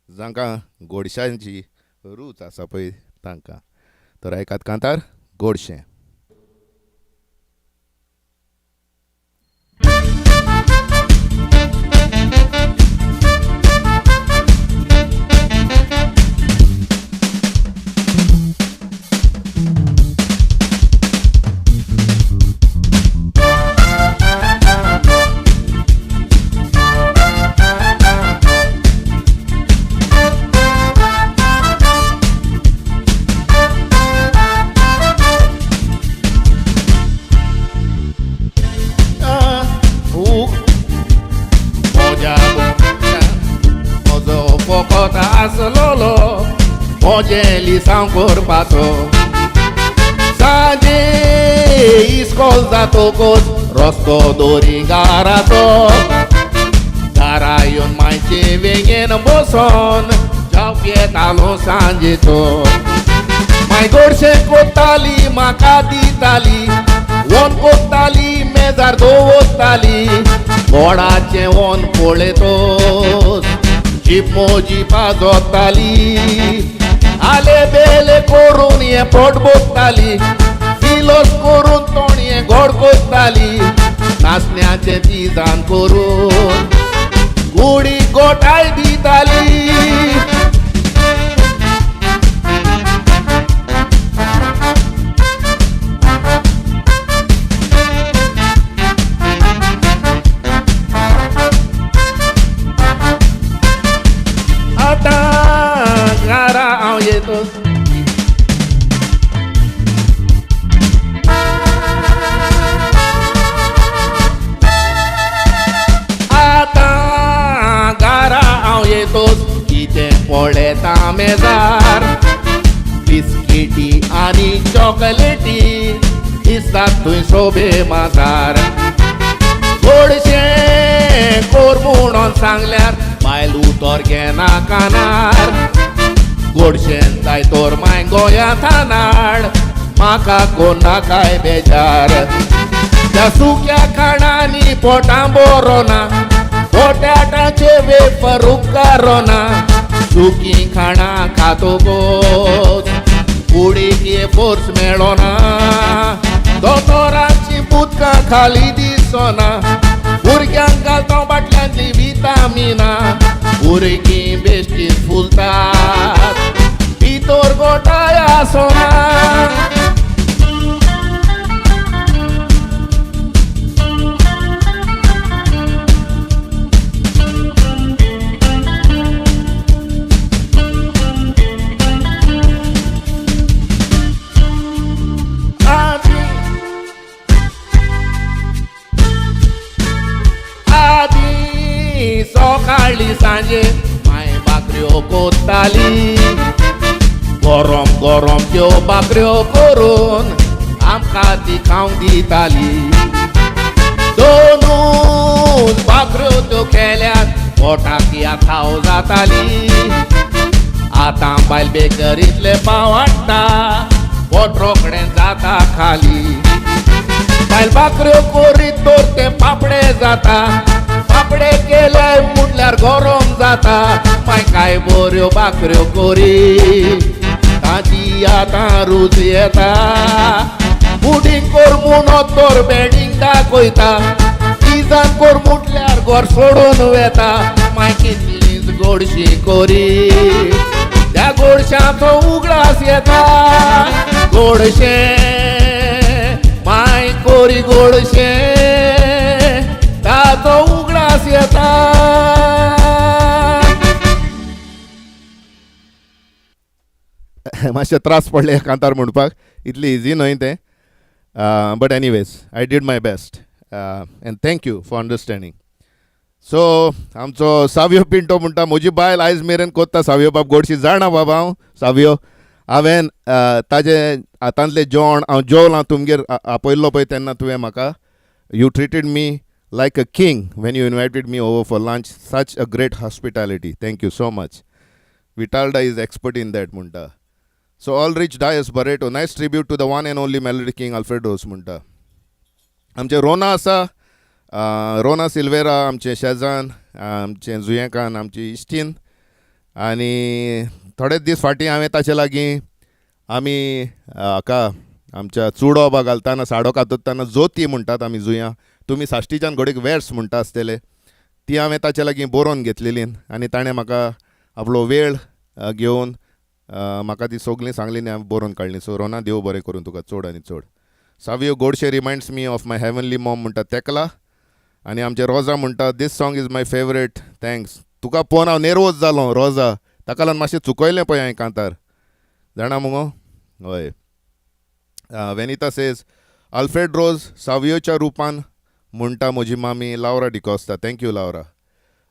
जांकां गोडशांची रूच आसा पळय तांकां. तर आयकात कांतार गोडशें. म्हजो फकत आसलोलो म्हजें लिसांव करपाचो. सांजे इस्कोल जातकच रस्तो दोरी घराचो, दारा येवन मायचे वेंगेन बसोन जावप येतालो सांजेचो. माय गोडशें कोत्ताली, म्हाका दिताली, वन कोत्ताली, मेजार दवरताली. गोडाचें वन पळयतोच जीप मोजी पाजोताली, आले बेले करून हें पोट भोगताली, फिलोस करून तोंड हें गोड कोत्ताली, नाचण्याचें तिजान करून गुडी गोठाय दिताली. आतां घरा हांव येतो, आतां घरा हांव येतोच कितें पळयता मेजार, बिस्किटी आनी चॉकलेटी दिसतात थंय सोबे माजार. गोडशें कोर म्हणून सांगल्यार बायल उतर घेना कानार, गोडशें जाय तर माय गोंयांत थानाड, म्हाका कोण नाकाय बेजार. त्या सुक्या खाणांनी पोटां बरो ना, पोटाटाचे वेफर उपकारना, सुकी खाणां खातकच कुडीक फोर्स मेळना, दोतोराची उदकां खाली दिसना, भुरग्यांक घालता बाटल्यांतली विटामिनां, भुरगीं बेश्टीच फुलतात भितर गोठाय आसना. सकाळी सांजे माय भाकऱ्यो कोत्ताली, गरम गरम त्यो भाकऱ्यो करून आमकां ती खावंक दिताली. दोनूच भाकऱ्यो त्यो केल्यार पोटाक या खाव जाताली. आतां बायल बेकरींतले पाव हाडटा, पोट रोखडें जाता खाली. बायल भाकऱ्यो करीत तर ते पापडे जाता, पापडे केले मुटल्यार गरम जाता. माय काय बऱ्यो भाकऱ्यो करी ताची आतां रूच येता. पुडींग कोर म्हूण तोर बेडींग दाखयता, इजान कोर मुटल्यार घर सोडून वेता. माय कितलीच गोडशी कोरी, त्या गोडशाचो उगडास येता. गोडशें माय कोरी गोडशें, ताचो उगडास येता. मातशे त्रास पडले कांतार म्हणपाक, इतली इजी न्हय तें. But anyways I did my best and thank you for understanding. So आमचो सावियो पिंटो म्हणटा, म्हजी बायल आयज मेरेन कोत्ता सावियो बाब गोडशी. जाणा बाबा हांव सावियो, हांवें ताजे हातांतलें जेवण हांव जेवलां तुमगेर आपयल्लो पळय तेन्ना तुवें म्हाका, you treated me like a king when you invited me over for lunch. Such a great hospitality, thank you so much. Vitalda is expert in that म्हणटा. So Alrich Dias Barreto, nice tribute to the one and only melody king Alfred Rose म्हणटा. आमचे रोना आसा, रोना सिल्वेरा आमचे शेजान, आमचे जुयेंकान, आमची इश्टीन. आनी थोडे दीस फाटीं हांवें ताचे लागीं आमी हाका आमच्या चुडो बा घालतना साडो कातरतना जोती म्हणटात आमी जुयां, तुमी साश्टीच्यान घोडेक वेर्स म्हणटा आसतले, ती हांवें ताचे लागीं बरोवन घेतलेली आनी ताणें म्हाका आपलो वेळ घेवन म्हाका ती सगळीं सांगली आनी हांवें बरोवन काडली. सो रोना, देव बरें करूं तुका चड आनी चड. सावियो गोडशे reminds me of my heavenly mom म्हणटा तेकला. आनी आमचे रोजा म्हणटा, this song is my favourite, thanks. तुका पळोवन हांव नेर्वोज जालो रोजा, ताका लागून मातशें चुकयलें पळय हांवें कांतार, जाणा मुगो. हय. वेनिता सेज, आल्फ्रेड रोज सावियोच्या रुपान म्हणटा म्हजी मामी लावरा D'Costa. Thank you Laura.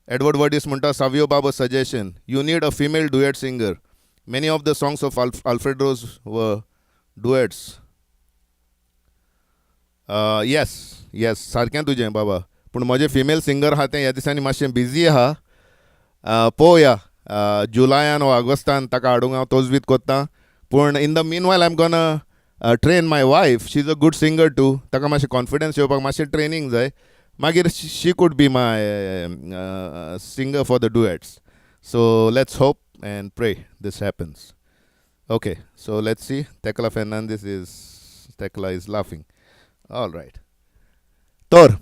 Edward वर्डीस म्हणटा, सावियो बाब suggestion, you need a female duet singer. Many of the songs of Alfred Rose were duets. Yes yes, सारकें तुजें बाबा, पूण म्हजें फिमेल सिंगर आहा तें ह्या दिसांनी मातशें बिजी आहा. पळोवया जुलायान वा ऑगस्टान ताका हाडूंक हांव तजवीज कोत्ता. पूण in the meanwhile I am gonna train my wife, she is a good singer too. ताका मातशें कॉन्फिडन्स येवपाक मातशें ट्रेनींग जाय, मागीर she could be my singer for the duets. So let's hope and pray this happens. Okay, so let's see. Tekla Fernandez is, Tekla is laughing. All right. तर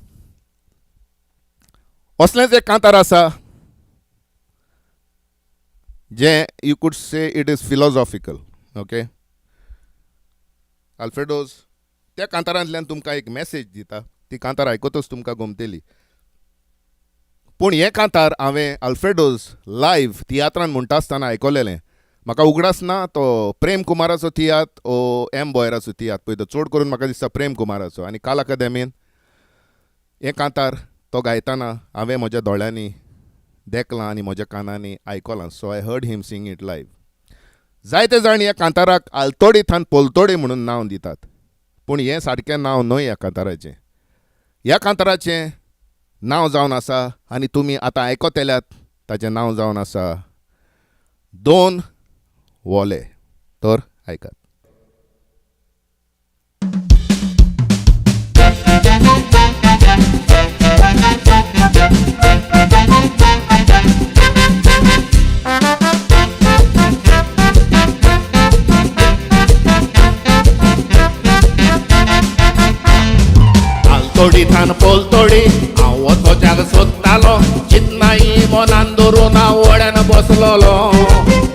असलेंच एक कांतार आसा जें you could say it is philosophical. Okay, Alfred Rose त्या कांतारांतल्यान तुमकां एक message दिता, ती कांतार आयकतच तुमकां गोमतेली. पूण हें कांतार हांवें आल्फ्रेडोज लायव्ह तियात्रान म्हणटा आसतना आयकलेलें. म्हाका उगडास ना तो प्रेम कुमाराचो तियात्र ओ एम बोयराचो तियात्र पळय, तो चड करून म्हाका दिसता प्रेम कुमाराचो. आनी काल अकादेमीन हें कांतार तो गायतना हांवें म्हज्या दोळ्यांनी देखलां आनी म्हज्या कानांनी आयकलां. So I heard him sing it live. जायते जाण ह्या कांताराक आलतोडी थान पोलतोडी म्हणून नांव दितात, पूण हें सारकें नांव न्हय ह्या कांताराचें. ह्या कांताराचें नांव जावन आसा, आनी तुमी आतां आयकतल्यात ताचें नांव जावन आसा दोन वोले. तर आयकात. आलतोडी थान पोलतोडी हांव वचोच्याक सोदतालो, चिंतनाई मनान धरून हांव व्हड्यान बसलोलो.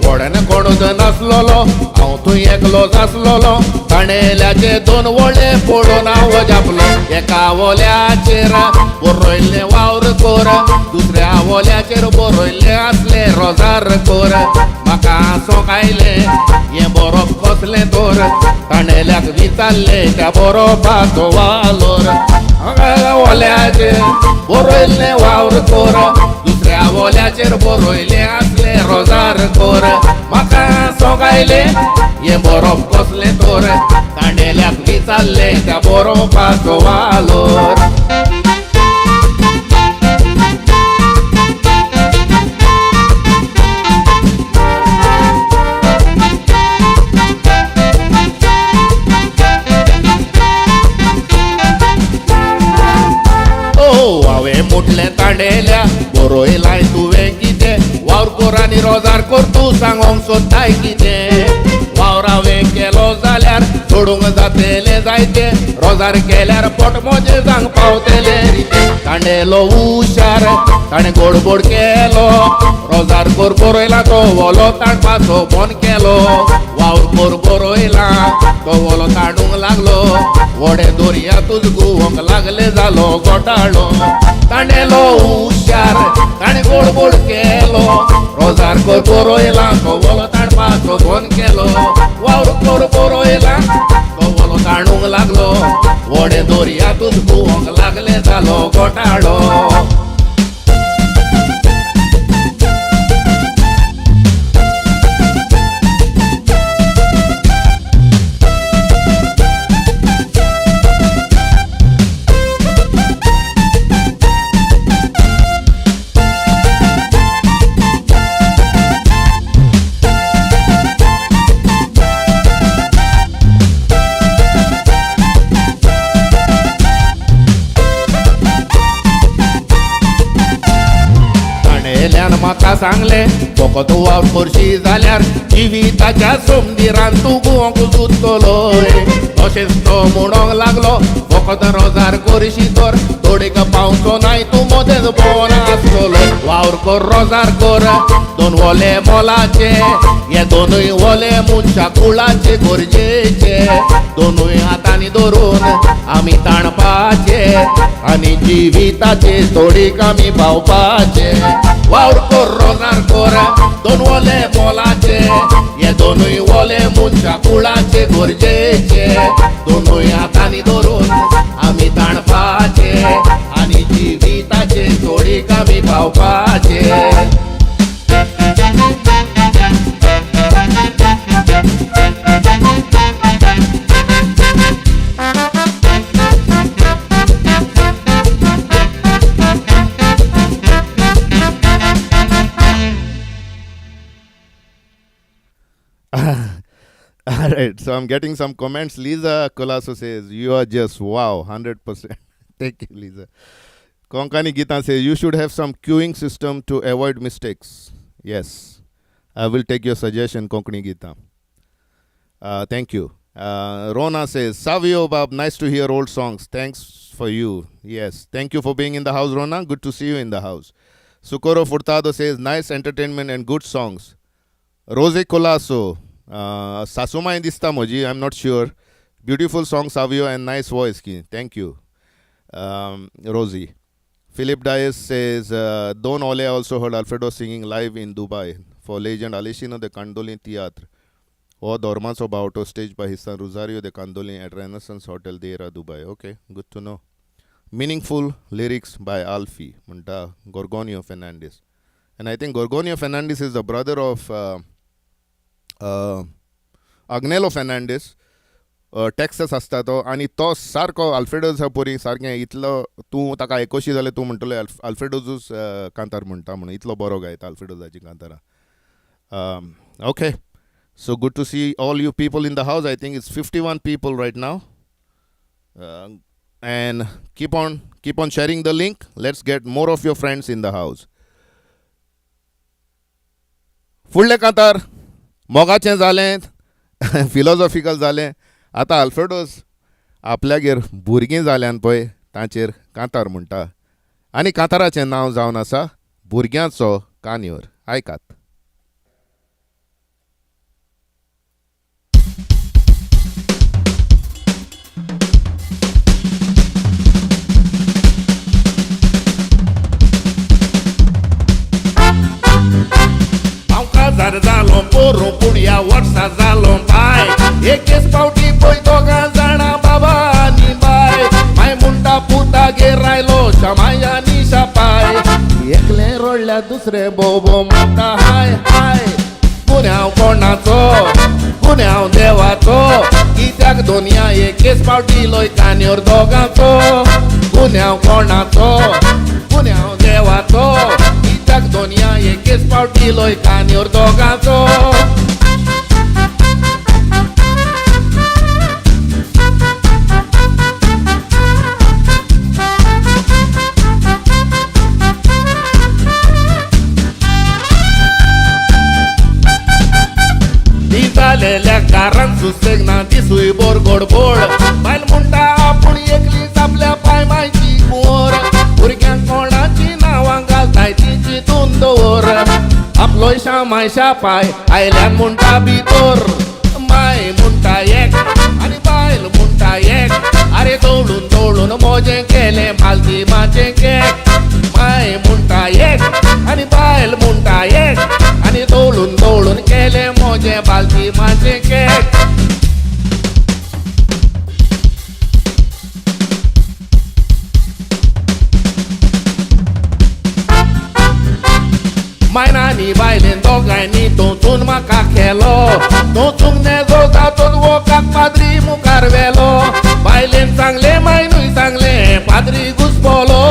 व्हड्यान कोणूच नासलोलो, हांव थंय एकलोच आसलोलो. ताणेल्याचे दोन वोळे पळोवन हांव जापलो. एका वोल्याचेर बरयल्लें वावर कोर, दुसऱ्या वोल्याचेर बरयल्लें आसलें रोजार कोर. म्हाका हांसोंक आयलें हें बरोवप कसलें तोर, ताणेल्याक विचारलें त्या बरोवपाचो वालोर. वोल्याचेर बरयल्लें वावर कोर, दुसऱ्या वोल्याचेर बरयल्लें आसलें रोजार कोर. म्हाका हांसोंक आयलें हें बरोवप कसलें तोर, ताणेल्याक विचारलें त्या बरोवपाचो वालोर. हांवें म्हटलें ताणेल्या बरयलाय तुवें कितें, वावर कोर आनी रोजार कोर तूं सांगोंक सोदताय कितें. वावरा दावे केलो जाल्यार सोडूंक जातेले जायते रोजार केल्यार पोट मोजे जावंक पावतेले तांडेलो हुशार ताणें गोडबोड केलो रोजार कोर बरयला तो वोलो ताणपाचो बंद केलो वावर कोर बरयला तो वोलो ताणूंक लागलो वडे दर्यांतूच गुवोंक लागले जालो घोटाळो तांडेलो हुशार ताणें गोडबोड केलो रोजार कोर बरयला तो वोलो ताणपाचो बंद केलो वावर कोर बरयला तो वोलो ताणूंक लागलो वडे दर्यांतूच गुवोंक लागले जालो घोटाळो. म्हाका सांगलें फकत वावर करशी जाल्यार जिविताच्या सोमदिरान तूं गुवोंक सुत्तलोय तशेंच तो म्हणोंक लागलो फकत रोजार करशी तर तोडीक पावचो नाय तूं मदेंच भोंवन आसतलो वावर कर रोजार कर दोन ओले मोलाचे हे दोनूय ओले मनशा कुळाचे गरजेचे दोनूय हातांनी धरून आमी ताणपाचे आनी जिविताचे तोडीक आमी पावपाचे वावर कर रोजार कर दोन ओले मोलाचे हे दोनूय ओले मनशा कुळाचे गरजेचे दोनूय हातांनी धरून आमी ताणपाचे आनी जिविताचे तोडीक आमी पावपाचे. All right, so I'm getting some comments. Lisa Colasso says, you are just wow, 100%. Thank you, Lisa. Konkani Gita says, you should have some queuing system to avoid mistakes. Yes, I will take your suggestion, Konkani Gita. Thank you. Rona says, Savio Bab, nice to hear old songs. Thanks for you. Yes, thank you for being in the house, Rona. Good to see you in the house. Socorro Furtado says, nice entertainment and good songs. Rose Colasso, Sasuma दिसता म्हजी, I'm not sure. Beautiful song, Savio, and nice voice. Thank you, Rosie. Philip Dias says, Don Ole also heard Alfredo singing live in Dubai for legend Alessino de Candolin Theatre. O Dormanso Bauto staged by his son Rosario de Candolin at Renaissance Hotel Deira, Dubai. Okay, good to know. Meaningful lyrics by Alfie, Munta Gorgonio Fernandez. And I think Gorgonio Fernandez is the brother of Agnelo Fernandez, Texas आसता तो आनी तो सारको आल्फ्रेडोजा परी सारकें इतलो तूं ताका आयकोशी जाल्यार तूं म्हणटलो आल्फ्रेडोजूच कांतार म्हणटा म्हणून इतलो बरो गायता आल्फ्रेडोजाची कांतारां. Okay, so good to see all you people in the house. I think it's 51 people right now. And keep on sharing the link. Let's get more of your friends in the house. फुडलें कांतार मोगाचें जालें, फिलोजॉफिकल जालें. आतां आल्फ्रेडोज आपल्यागेर भुरगीं जाल्यान पळय तांचेर कांतार म्हणटा आनी कांताराचें नांव जावन आसा भुरग्यांचो कान्योर. आयकात. हांव काजार जालो पोरूं पूण ह्या वर्सा जालो बाय एकेच फावटी पळय दोगां जाणां बाबा आनी बाय माय म्हणटा पुतागेर आयलो शमाय आनी शापाय एकलें रडल्या दुसरें बोबो म्हणटा हाय हाय गुन्यांव कोणाचो गुन्यांव देवाचो कित्याक दोनया एकेच फावटी लोय कान्योर दोगांचो गुन्यांव कोणाचो गुन्यांव देवाचो कित्याक दोनया एकेच फावटी लोय कान्योर दोगांचो. जालेल्या कारण सुसेग ना दिसूय बोर गोडबोड. बायल म्हणटा आपूण एकलीच आपल्या पाय मायची कुंवर, भुरग्यांक कोणाची नांवां घालताय ती चिंतून दवर. आपलो शामायशा पाय आयल्यान म्हणटा भितर, माय म्हणटा एक आनी बायल म्हणटा एक. आरे दवळून दवळून मोजें केलें मालती माचें केक. माय म्हणटा एक आनी बायल म्हणटा एक, आनी दवळून दवळून केलें मोजें बालती माचें केक. मायन आनी बायलेन दोगांयनी तोचून म्हाका केलो, तोचूंक नेजो जातून वोकाक पाद्री मुखार व्हेलो. बायलेन सांगलें मायनूय सांगलें पाद्री घुसपोलो,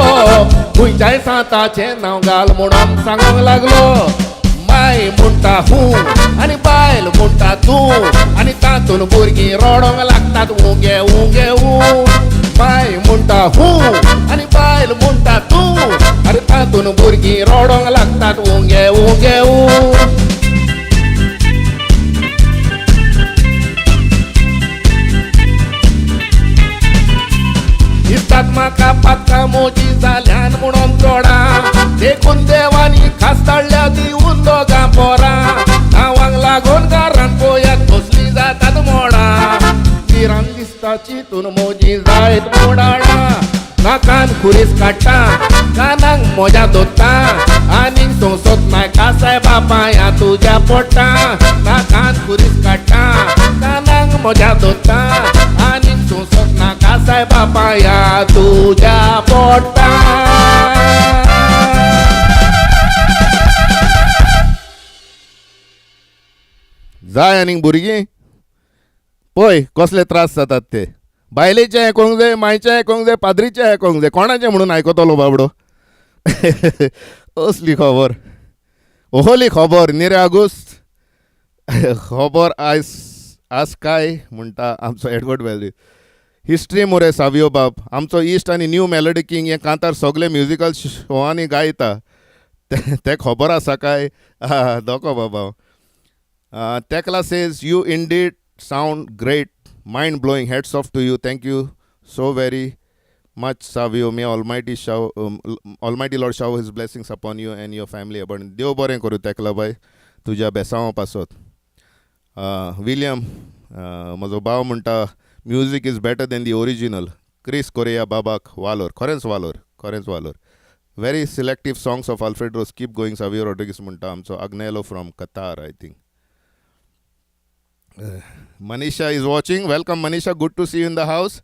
खंयच्याय सांताचें नांव घाल म्हणून सांगूंक लागलो. माय म्हणटा हूं आनी बायल म्हणटा तूं, आनी तातूंत भुरगीं रडोंक लागतात उगे उगे ऊं. माय म्हणटा हूं आनी बायल म्हणटा तूं, आनी तातूंत भुरगीं रडोंक लागतात उगे उगे ऊं. दिसतात म्हाका पातकां मोजी जाल्यान म्हणून चोडां, देखून देवानी खास ताडल्या दिवन दोगां पोरां. नांवांक लागून घरान पोयात कसली जातात मोडां, पिरान दिसता चिंतून मोजी जायत मोडाळां. नाकान खुरीस काडटा कानाक मोजा दोत्ता, आनीक सोंसत नाका सायबा पांया तुज्या पोटा. नाकान खुरीस काडटा कानाक मोजा दोत्ता, आनीक सोंसत नाका सायबा पांया तुज्या पोटा. जाय आनीक भुरगीं पळय कसले त्रास जातात ते. बायलेचें आयकोंक जाय, मायचें आयकोंक जाय, पाद्रीचें आयकोंक जाय, कोणाचें म्हणून आयकतलो बाबडो. असली खबर, ओहली खबर निरे आगुस्त खबर आयज आज काय म्हणटा आमचो एडवर्ड वेल्री. हिस्ट्री मोरे सावियो बाब, आमचो इश्ट आनी न्यू मेलोडी किंग हे कांतार सगळे म्युजिकल शोवांनी गायता, तें खबर आसा काय? धोको बाबा. Tekla says you indeed sound great, mind blowing, hats off to you, thank you so very much Savio, may almighty almighty lord shower his blessings upon you and your family abundant. देव बरें करूं तेकला बाय तुज्या बेसांवा पासत. William म्हजो भाव म्हणटा music is better than the original. Chris Correa बाबाक वालोर, खरेंच वालोर, खरेंच वालोर. Very selective songs of Alfred Rose, keep going Savio Rodrigues म्हणटा आमचो Agnelo from Qatar. I think Manisha is watching. Welcome Manisha, good to see you in the house.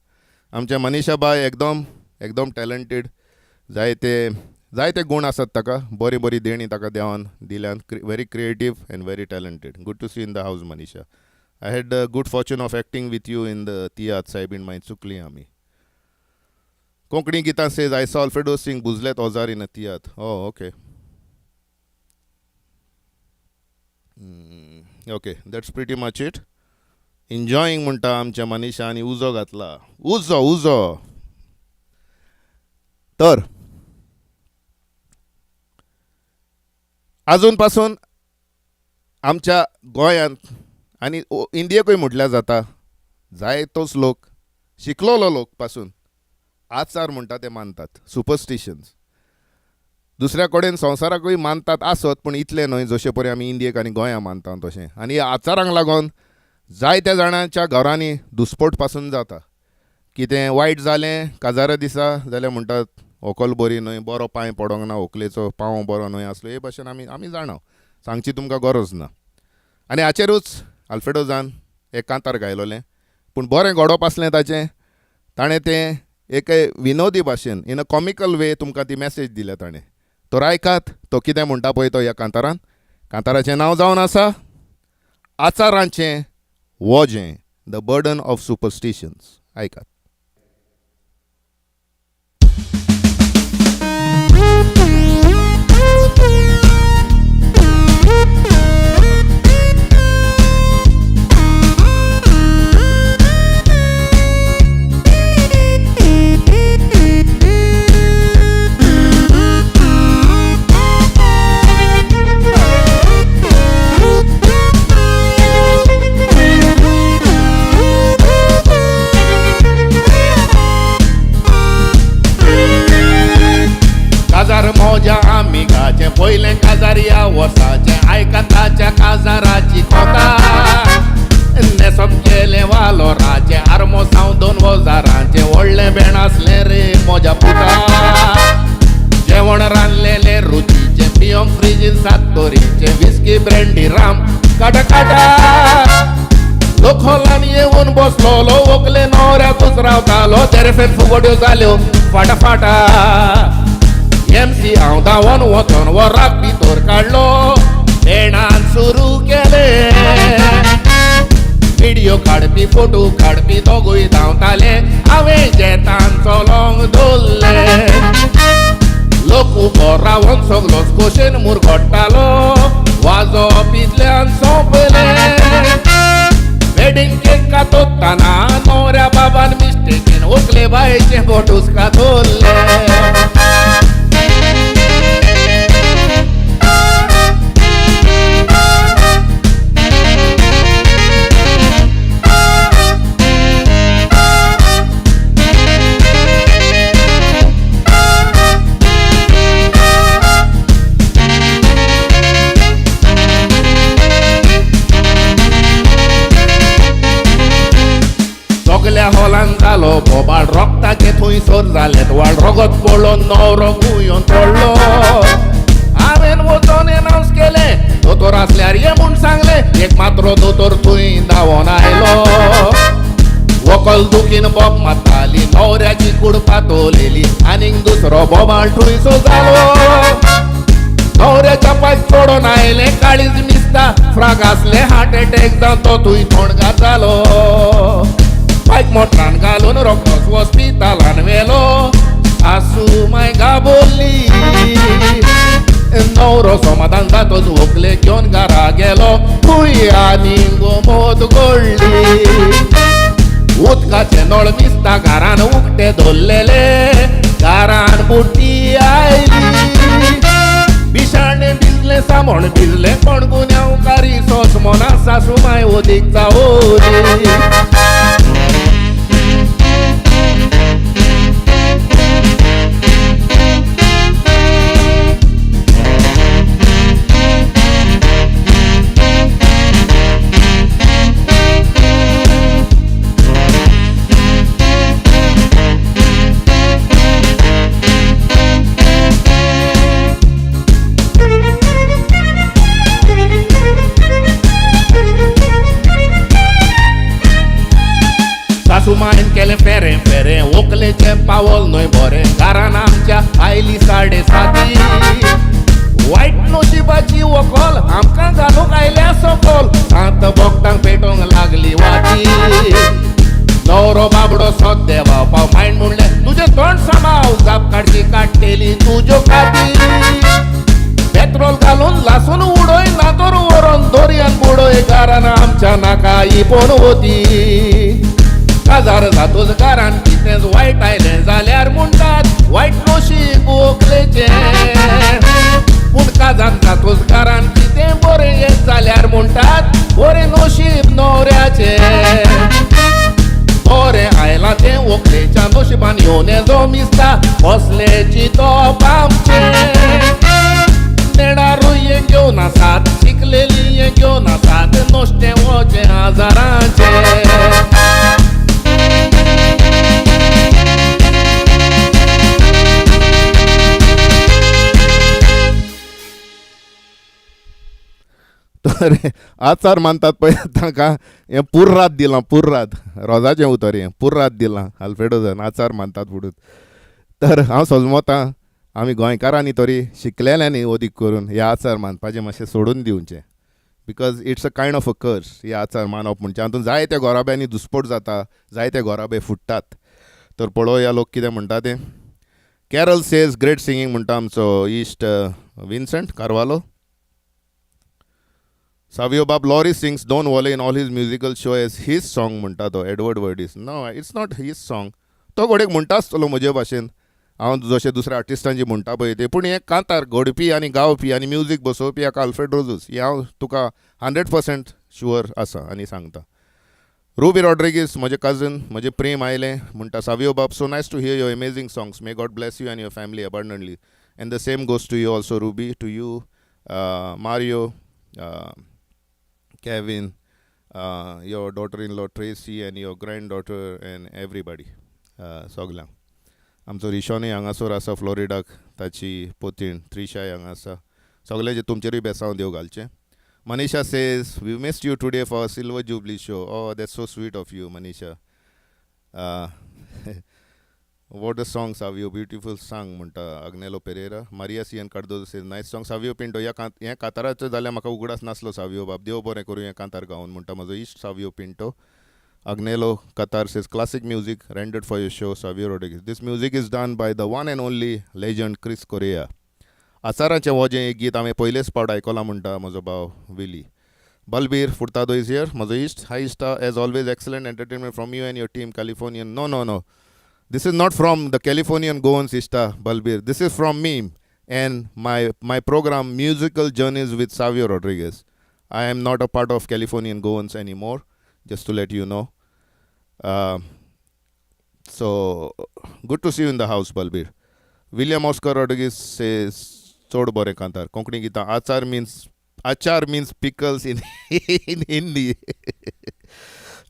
आमचे मनीषा बाय एकदम एकदम टॅलंटेड, जायते जायते गूण आसात ताका, बरी बरी देणी ताका देवान दिल्यान. Very creative and very talented. Good to see in the house Manisha. I had the good fortune of acting with you in the tiatr soybean माय चुकली आमी. कोंकणी गितां says I saw Alfredo sing बुजलेत ओजार in a tiatr. Oh okay, okay, that's pretty much it. Enjoying म्हणटा आमच्या मनीषा आनी उजो घातला, उजो उजो. तर आजून पासून आमच्या गोंयांत आनी इंडियेकूय म्हटल्यार जाता जायतोच लोक शिकलोलो लोक पासून आचार म्हणटा ते मानतात, सुपरस्टिशन्स. दुसऱ्या कडेन संवसाराकूय मानतात आसत, पूण इतलें न्हय जशे परी आमी इंडियेक आनी गोंया मानता तशें. आनी ह्या आचारांक लागून जायत्या जाणांच्या घरांनी दुस्पोट पासून जाता. कितें वायट जालें काजारा दिसा जाल्यार म्हणटात व्हंकल बरी न्हय, बरो पांय पडोंक ना, व्हंकलेचो पांव बरो न्हय आसलो. हे भाशेन आमी आमी जाणा, सांगची तुमकां गरज ना. आनी हाचेरूच आल्फ्रेडोजान एक कांतार गायलोलें, पूण बरें घडोवप आसलें ताचें, ताणें तें एक विनोदी भाशेन इन अ कॉमिकल वे तुमकां ती मॅसेज दिल्या ताणें. तर आयकात तो कितें म्हणटा पळय तो ह्या कांतारान. कांताराचें नांव जावन आसा आचारांचें वोजें, the burden of superstitions. आयकात. पुताचें पयलें काजार ह्या वर्साचें आयका ताच्या काजाराची कोता न्हेसप केलें वालोराचें आर्मोसांव 2000 व्हडलें भेण आसलें रे म्हज्या पुता जेवण रांदलेलें रुचीचें पियोंक फ्रिजीन 7 तोरीचें विस्की ब्रँडी राम काटा काटा लोक हॉलान येवन बसलोलो वोकले न्हवऱ्याकूच रावतालो तेरेफेर फुगड्यो जाल्यो फाटा फाटा एमसी हांव धांवन वचोन वराक भितर काडलो भेणान सुरू केलें व्हिडियो काडपी फोटो काडपी दोगूय धांवताले हांवें जेतान चलोंक दवरलें लोक उबो रावन सगलोच खोशेन मुरगट्टालो वाजोवप इतल्यान सोंपलें वेडिंग केक कातोतना न्हवऱ्या बाबान मिस्टेकीन व्हंकले बायचें बोटूच कातोल्लें. सगल्या हॉलान जालो बोबाळ रोगताचे थंयसर जालें वाळ रोगत पळोवन न्हवरो गुंयोन पडलो हांवें वचोन एनावन्स केलें दोतोर आसल्यार ये म्हूण सांगलें एक मात्र दोतोर थंय धांवोन आयलो वकल दुखीन बोब मारताली न्हवऱ्याची कूड पातोलेली आनीक दुसरो बोबाळ थंयसो जालो न्हवऱ्याच्या पांय चोडोन आयलें काळीज मिसता फ्राक आसलें हार्ट एटॅक जावन तो थंय थोंडगार जालो बायक मोटरान घालून रोखडोच हॉस्पिटलान व्हेलो आसू माय गाबोली न्हवरो समाधान जातोच व्हंकले घेवन घरा गेलो थंय आनी गोमोत गळ्ळी उदकाचें नळ मिसता घरान उकते दवरलेले घरान बुटी आयली बिशाणें भिजलें सामण भिजलें कोण गुन्यांवकारी सोस मोना सासू माय ओदीक चावरी. सासूमायन केलें फेरें फेरें व्हंकलेचें पावल न्हय बरें घरान आमच्या आयली 7:30 वायट नशिबाची व्हंकल आमकां घालूंक आयल्या सकल सांत भोगतांक पेटोवंक लागली वाती न्हवरो बाबडो सद्दे पाव मायन म्हणलें तुजें तोंड सांबाळ जाप काडची काडटेली तुज्यो खाती पेट्रोल घालून लासून उडय ना तर व्हरोन दर्यान बुडय घरान आमच्या नाका ही पण वती काजार जातोच घरान कितेंच वायट आयलें जाल्यार म्हणटात वायट नशीब व्हंकलेचें पूण काजार जातोच घरान कितें बरें येत जाल्यार म्हणटात बरें नशीब न्हवऱ्याचें बरें आयलां तें व्हंकलेच्या नशिबान येवन येजो मिसता कसलें चिंतप आमचें नेणारूय हें घेवन आसात शिकलेली हें घेवन आसात नश्टें वचें हजारांचें. तर आचार मानतात पळय तांकां हें पुर्राद दिलां पुर्राद रोजाचें उतर हें पुर्राद दिलां आल्फ्रेडोजान आचार मानतात म्हणून. तर हांव सजमोतां आमी गोंयकारांनी तरी शिकलेल्यांनी ओदीक करून हे आचार मानपाचें मातशें सोडून दिवचें because it's a kind of a curse हे आचार मानप म्हणजे हातूंत जायत्या घोराब्यांनी दुस्पोट जाता जायते घोराबे फुट्टात. तर पळोवया लोक कितें म्हणटा तें. कॅरल सेज ग्रेट सिंगींग म्हणटा आमचो इश्ट विन्संट कार्वालो. सावियो बाब Laurie sings Don Vole in all his musical show as his song म्हणटा तो Edward Varghese. No it's not his song. तो घोडेक म्हणटा आसतलो म्हजे भाशेन हांव जशें दुसऱ्या आर्टिस्टांची म्हणटा पळय ते पूण हें कांतार घडपी आनी गावपी आनी म्युजीक बसोवपी हाका आल्फ्रेड रोजूस हें हांव तुका 100% शुअर आसा आनी सांगता. रुबी रॉड्रिगीस म्हजें कजन म्हजें प्रेम आयलें म्हणटा सावियो बाब so nice to hear your amazing songs may God bless you and your family abundantly. And the same goes to you also, Ruby, to you, Mario, Kevin, your daughter in law Tracy and your granddaughter and everybody, सगल्यांक. आमचो रिशॉनूय हांगासर आसा फ्लोरिडाक, ताची पोतीण त्रिशाय हांगा आसा. सगळ्यांचे तुमचेरूय बेसांव देव घालचें. Manisha says we missed you today for silver jubilee show. Oh, that's so sweet of you, Manisha. What a song, Savio, beautiful song म्हणटा Agnelo Pereira. Maria C N Cardozo says nice song, Savio Pinto. ह्या कांत हें कांताराचें जाल्यार म्हाका उगडास नासलो सावियो बाब, देव बरें करूं हें कांतार गावन म्हणटा म्हजो इश्ट Savio Pinto. Agnelo Qatar says classic music rendered for your show, Savio Rodrigues. This music is done by the one and only legend Chris Correa. आचाराचें वजें एक गीत हांवें पयलेच फावट आयकलां म्हणटा म्हजो भाव Willie. Balbir Furtado is here, म्हजो इश्ट. हाय इश्टा, as always excellent entertainment from you and your team Californian. No no no, this is not from the Californian Goans, इश्टा Balbir. This is from me and my program Musical Journeys with Savio Rodrigues. I am not a part of Californian Goans anymore, just to let you know. So good to see you in the house, Balbir. William Oscar Rodrigues says चड बरें कांतार कोंकणी गितां. आचार means, achar means pickles in in Hindi.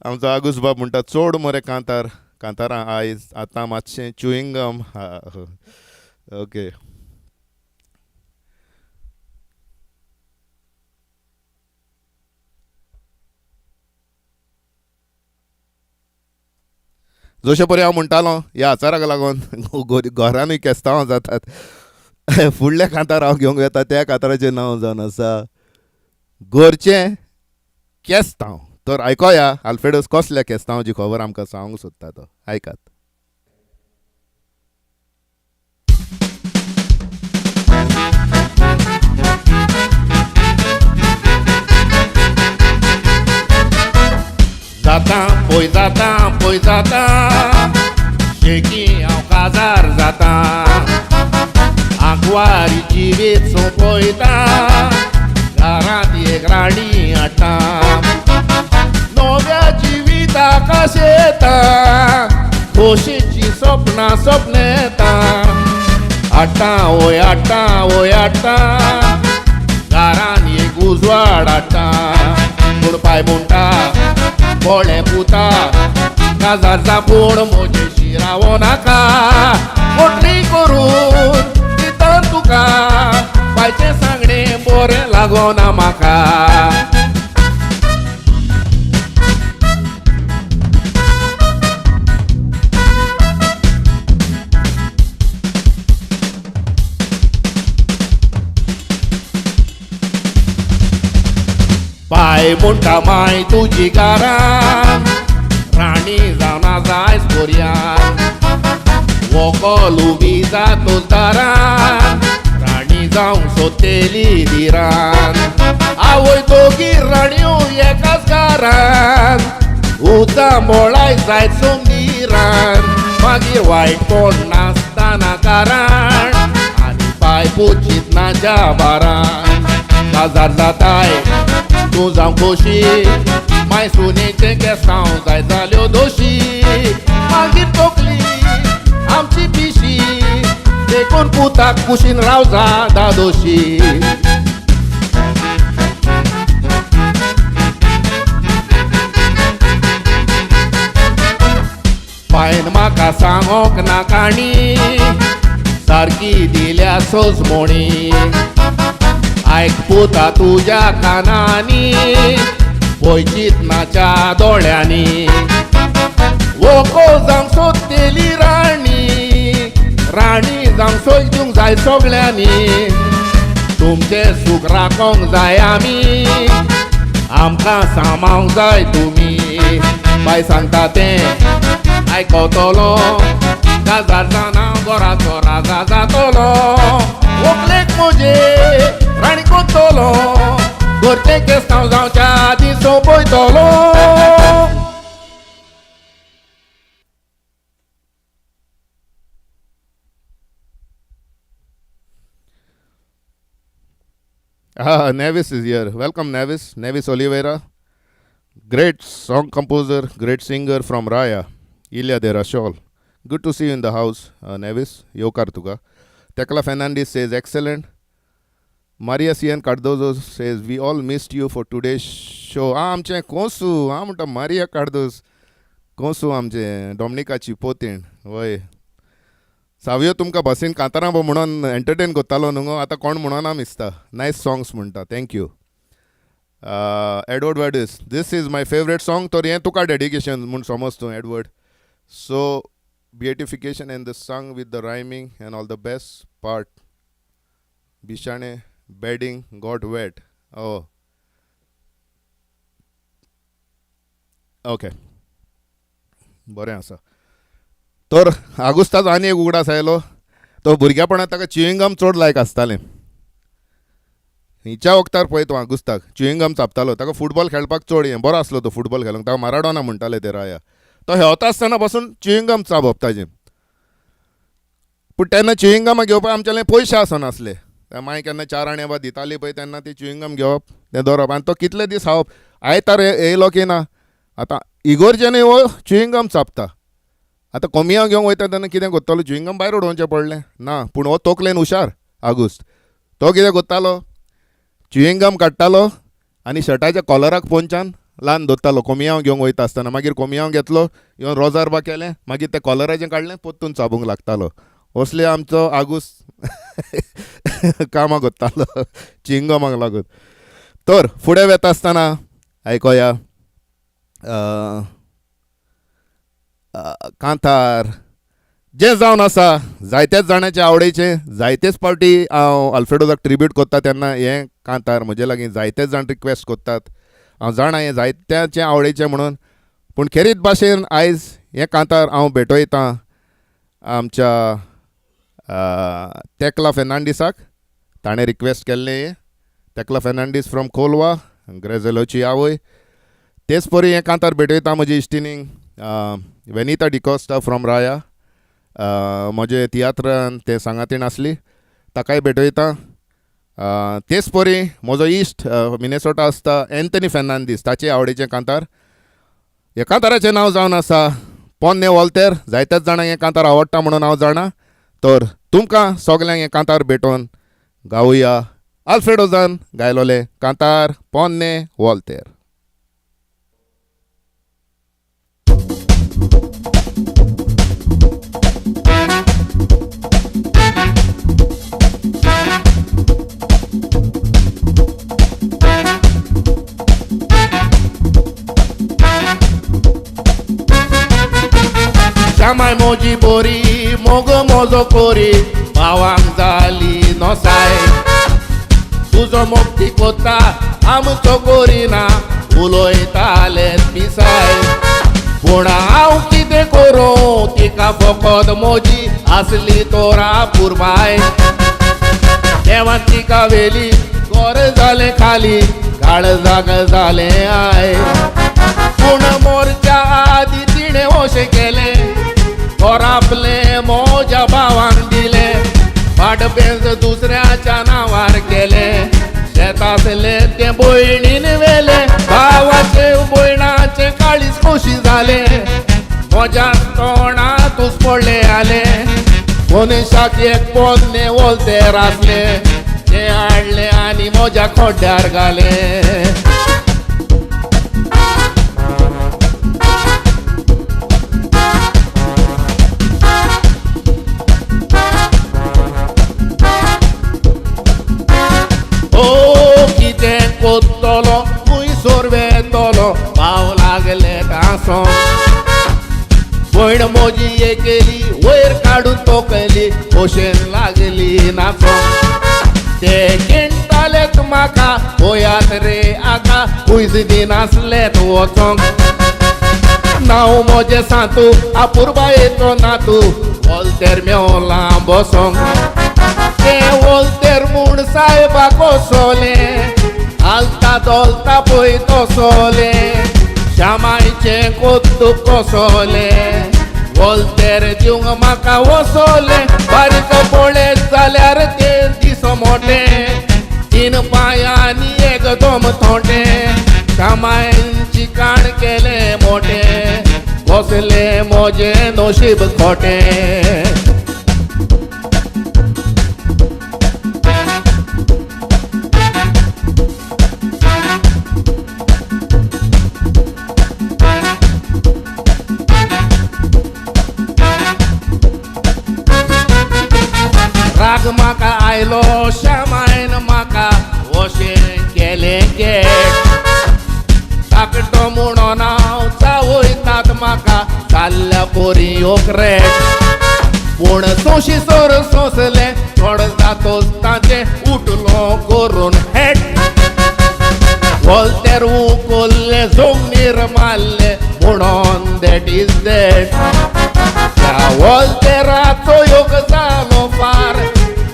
आमचो आगूस बाब म्हणटा चड मरे कांतार, कांतारां आयज आतां मातशें च्युइंगम. ओके. जशें परी हांव म्हणटालो ह्या आचाराक लागून घरानूय केस्तांवां जातात. फुडल्या कांतार हांव घेवंक वेता त्या कांताराचें नांव जावन आसा घरचें केस्तांव. तर आयकोया आल्फ्रेडोस कसल्या केस्तांवाची खबर आमकां सांगूंक सोदता तो, आयकात. जाता पय जाता पय जाता शेकी हांव काजार जाता, आंकवारी जिवीत सोंपयता, घरांत एक राणी हाडटा, नव्या जिविताक आशेता, खोशेची सपनां सपनेता, हाडटा वय हाडटा वय हाडटा, घरान एक उजवाड हाडटा. पूण पाय म्हणटा बोळे पुता काजार जा, पूण म्हजेशी रावो नाका, पोटली करून दिता तुका, पायचें सांगणें बरें लागोना म्हाका. पाय म्हणटा माय तुजी घरान राणी जावन आयज पर्यान, वोकल उबी जातोच दारान, राणी जावंक सोदतेली दिरान, आवय दोगी राणयो एकाच घरान, उजा मोळाय जायत सुंदीरान, मागीर वायटपण नासतना कारण आनी पाय पुचीत नाच्या बारान, काजार जाताय तूं जावं खोशी, माय सुनेचें केस्तांव जाय जाल्यो दोशी, मागीर तकली आमची पिशी, देखून पुताक कुशीन राव जा दादोशी. पायन म्हाका सांगोंक ना काणी, सारकी दिल्या सोजमोणी, आयक पुता तुज्या कानांनी, पळयचीत नाच्या दोळ्यांनी, वोको जावंक सोदतेली राणी, राणी जावंक सोय दिवंक जाय सगळ्यांनी, तुमचें सूख राखोंक जाय आमी, आमकां सांबाळूंक जाय तुमी, बाय सांगता तें आयकतलो, काजार जाना घराचो राजा जातलो, व्हंकलेक म्हजे राणी कोत्तलो, घरचें केस्तांव जावच्या आदीं सोंपयतलो. Nevis is here. Welcome, Nevis. Nevis Oliveira, great song composer, great singer from Raya, Ilha de Rachol. Good to see you in the house, Nevis. येवकार तुका. Tekla Fernandes says excellent. Maria C N Cardozo says we all missed you for today's show. आं आमचें कोसू हांव म्हणटा Maria Cardozo कोसू आमचें डॉमनिकाची पोतीण वय. सावयो तुमकां बसीन कांतारां म्हणून एंटरटेन करतालो न्हू गो, आतां कोण म्हणना दिसता. नायस सॉंग्स म्हणटा. Thank you. Edward Valdis, this is my favourite song, तर हें तुका डेडिकेशन म्हूण समज तूं Edward. So beautification and the song with the rhyming and all the best part बिशाणे bedding got wet. Oh okay बरें आसा. तर आगुस्ताचो आनी एक उगडास आयलो, तो भुरग्यापणांत ताका च्युइंगम चड लायक आसतालें. हिच्या वखतार पळय तो आगुस्ताक च्युइंगम चापतालो. ताका फुटबॉल खेळपाक चड हें बरो आसलो तो फुटबॉल खेळूंक. ताका माराडोना म्हणटाले ते राया. तो हेवता आसतना पासून च्युइंगम चाबप ताजें. पूण तेन्ना च्युइंगमां घेवपाक आमच्याले पयशे आसनासले. मांय केन्ना 4 आणे बा दिताली पळय तेन्ना ती च्युइंगम घेवप तें दवरप आनी तो कितले दीस खावप. आयतार येयलो की ना आतां इगोर्जेनूय हो च्युइंगम चापता. आतां कोमियांव घेवंक वयता तेन्ना कितें करतलो, च्युइंगम भायर उडोवचें पडलें ना. पूण हो तोकलेन हुशार आगुस्त. तो कितें करतालो, च्युइंगम काडटालो आनी शर्टाच्या कॉलराक पोंच्यान ल्हान दवरतालो कोमियांव घेवंक वयता आसतना. मागीर कोमियांव घेतलो येवन रोजार बा केलें, मागीर तें कॉलराचें काडलें परतून चाबूंक लागतालो. असले आमचो आगुस्त कामां करतालो च्युइंगमाक लागून. तर फुडें वेता आसतना आयकोया कांतार जें जावन आसा जायत्याच जाणांचे आवडीचें. जायतेच पावटी हांव अल्फ्रेडोजाक ट्रिब्यूट करता तेन्ना हें कांतार म्हजे लागीं जायतेच जाण रिक्वेस्ट करतात. हांव जाणा हें जायत्याचें आवडीचें म्हणून, पूण खेरीत भाशेन आयज हें कांतार हांव भेटयतां आमच्या तेकला फेर्नांडीसाक. ताणें रिक्वेस्ट केल्लें हें. तेकला फेर्नांडीस फ्रॉम कोलवा, ग्रेझेलोची आवय. तेच परी हें कांतार भेटयता म्हजे इश्टिणींक वेनिता डिकोस्टा फ्रॉम राया, म्हजे तियात्रान तें सांगातीण आसली, ताकाय भेटयता. तेच परी म्हजो इश्ट मिनेसोटा आसता एंथनी फेर्नांदीस, ताचे आवडीचें कांतार. ह्या कांताराचें नांव जावन आसा पोन्ने वॉल्तेर. जायत्याच जाणांक हें कांतार आवडटा म्हणून हांव जाणा. तर तुमकां सगल्यांक हें कांतार भेटोवन गावया आल्फ्रेडोजान गायलोलें कांतार पोन्ने वॉल्तेर. श्यामाय मोजी बोरी मोग मोजो कोरी भावांक जाली नोसाय, तुजो मोगती कोता आमचो कोरिना उलयताले पिसाय. पूण हांव कितें करूं तिका फकत मोजी आसली तोरा पुरबाय, देवान तिका व्हेली घर जालें खाली काळजाक जालें I. पूण मोरच्या आदी तिणें अशें केलें, घर आपलें म्हज्या भावांक दिलें, फाट बेंज दुसऱ्याच्या नांवार केलें, शेत आसलें तें भयणीन व्हेलें, भावाचें भयणाचें काळीज खोशी जालें, म्हज्या तोंडांतूच पडलें आलें. मनशाक एक पोन्ने वोल्तेर आसलें तें हाडलें आनी म्हज्या खोड्ड्यार घालें. ओ कितें कोत्तलो खुंयसर वेतलो पाव लागले तासो, भयण म्हजी एकली वयर काडून तोकली खोशेन लागली नाचो. ते खेणटालेत म्हाका पळयात रे आका खुंयच दिनासलेत वचोंक, नांव म्हजें सांतू आपुरबायेचो नातू वोल्तेर मेवला बसोंक. ते वोल्तेर म्हूण सायबा कोसोलें हालता धोलता पळय तसोलें, श्यामायचें कोत्तूक कोसोलें वोल्तेर दिवंक म्हाका वसोलें. बारीक पळयत जाल्यार तें दिसो मोटें, 3 पांयांनी एकदम थोंटें, श्यामायन चिकाण केलें मोटें, कसलें म्हजें नशीब खोटें. आयलो श्यामायन म्हाका अशें केलें गेट धाकटो म्हणून हांव चावयतात म्हाका जाल्ल्या पोरी ओकरेट पूण सोंशी सोर सोंसलें थोड जातोच ताचें उठलो करून हेट वोल्तेर उकोल्लें जमनीर मारलें म्हणून that is that त्या वोल्तेराचो योग जालो फार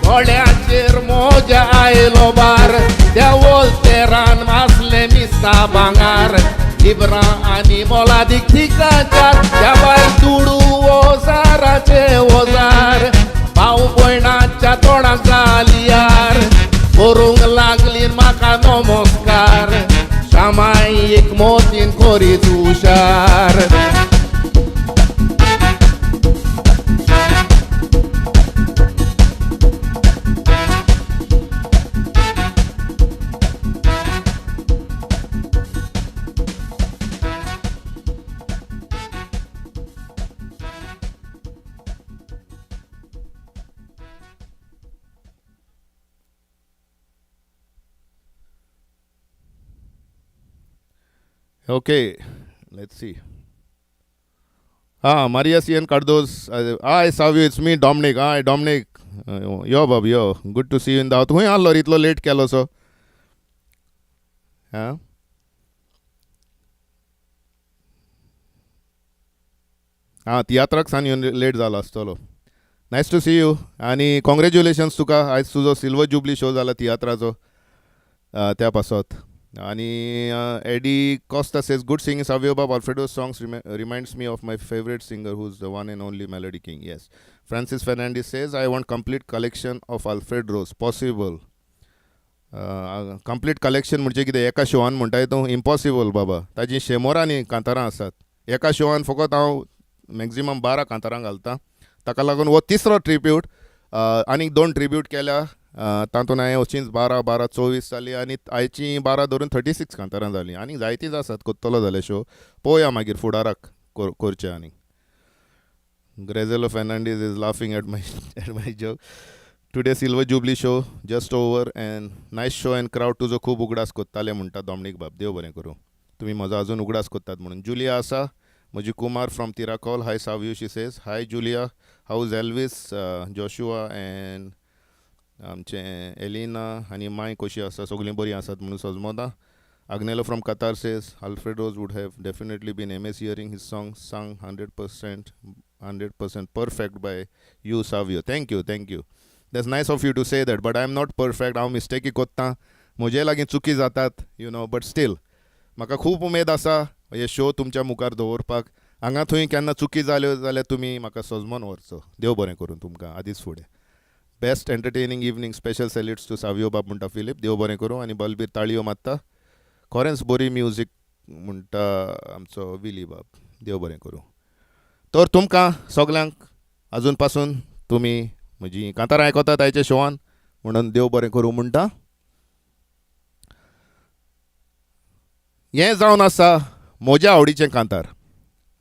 दोळ्याचेर मोजा आयलो बार त्या वोल्तेरान आसलें मिसा भांगार लिबरां आनी मोलादीक थिकाचार त्या भायर दुडू ओजाराचे ओजार भाव भयणाच्या तोंडाक जाली यार करूंक लागली म्हाका नमस्कार श्यामाय एक मोतीन करीत हुशार. Okay, let's see. Ah, Maria C. N. Cardoz. Hi, Savio, it's me, Dominic. Hi, Dominic. Yo, Bob, yo. Good to see you in the house. खंय आसलो रे इतलो लेट केलो सो? आं? आं, तियात्राक सान येवन लेट जालो आसतलो. नायस टू सी you आनी कॉंग्रेच्युलेशन्स तुका. आयज तुजो सिल्वर जुबली शो जाला तियात्राचो त्या पासत. आनी Eddie Costa says good singing Savio बाब. Alfredo songs reminds me of my favourite singer who is the one and only melody king. Yes. Francis Fernandes says I want complete collection of Alfred Rose. Possible? Complete collection म्हणजे कितें एका शोवान म्हणटाय तूं? Impossible बाबा. ताजी शेमोरांनी कांतारां आसात. एका शोवान फकत हांव मॅक्झिमम 12 कांतारां घालतां. ताका लागून हो तिसरो ट्रिब्यूट. आनीक 2 ट्रिब्यूट केल्या तातूंत हांवें अशींच 12 12 24 जाली आनी आयची 12 धरून 36 कांतारां जालीं. आनीक जायतींच आसात कोत्तलो जाल्यार शो पळोवया मागीर फुडाराक करचें. आनीक Graziello Fernandes is laughing at my joke. Today silver jubilee show just over and nice show and crowd. तुजो खूब उगडास कोत्ताले म्हणटा डॉमनीक बाब. देव बरें करूं, तुमी म्हजो अजून उगडास कोत्तात म्हणून. जुलिया आसा म्हजी Kumar from Tiracol. Hi Savio, she says. Hi Julia, how is Elvis, Joshua and आमचें एलिना आनी माय कशी आसा? सगळीं बरीं आसात म्हणून सजमता. Agnelo from Qatar says Alfred Rose would have definitely been amazed hearing his song sung 100% perfect by you, Savio. Thank you, thank you. That's nice of you to say that, but I am not perfect. हांव मिस्टेकी कोत्तां, म्हजे लागीं चुकी जातात, you know, but still म्हाका खूब उमेद आसा हे शो तुमच्या मुखार दवरपाक. हांगा थंय केन्ना चुकी जाल्यो जाल्यार तुमी म्हाका सजमोन व्हरचो. देव बरें करूं तुमकां आदींच फुडें. Best entertaining evening, special salutes to Savio बाब म्हणटा फिलीप. देव बरें करूं. आनी बलबीर ताळयो मारता. खरेंच बरी म्युजीक म्हणटा आमचो विली बाब. देव बरें करूं. तर तुमकां सगल्यांक अजून पासून तुमी म्हजी कांतारां आयकतात आयच्या शोवान म्हणून देव बरें करूं म्हणटा. हें जावन आसा म्हज्या आवडीचें कांतार.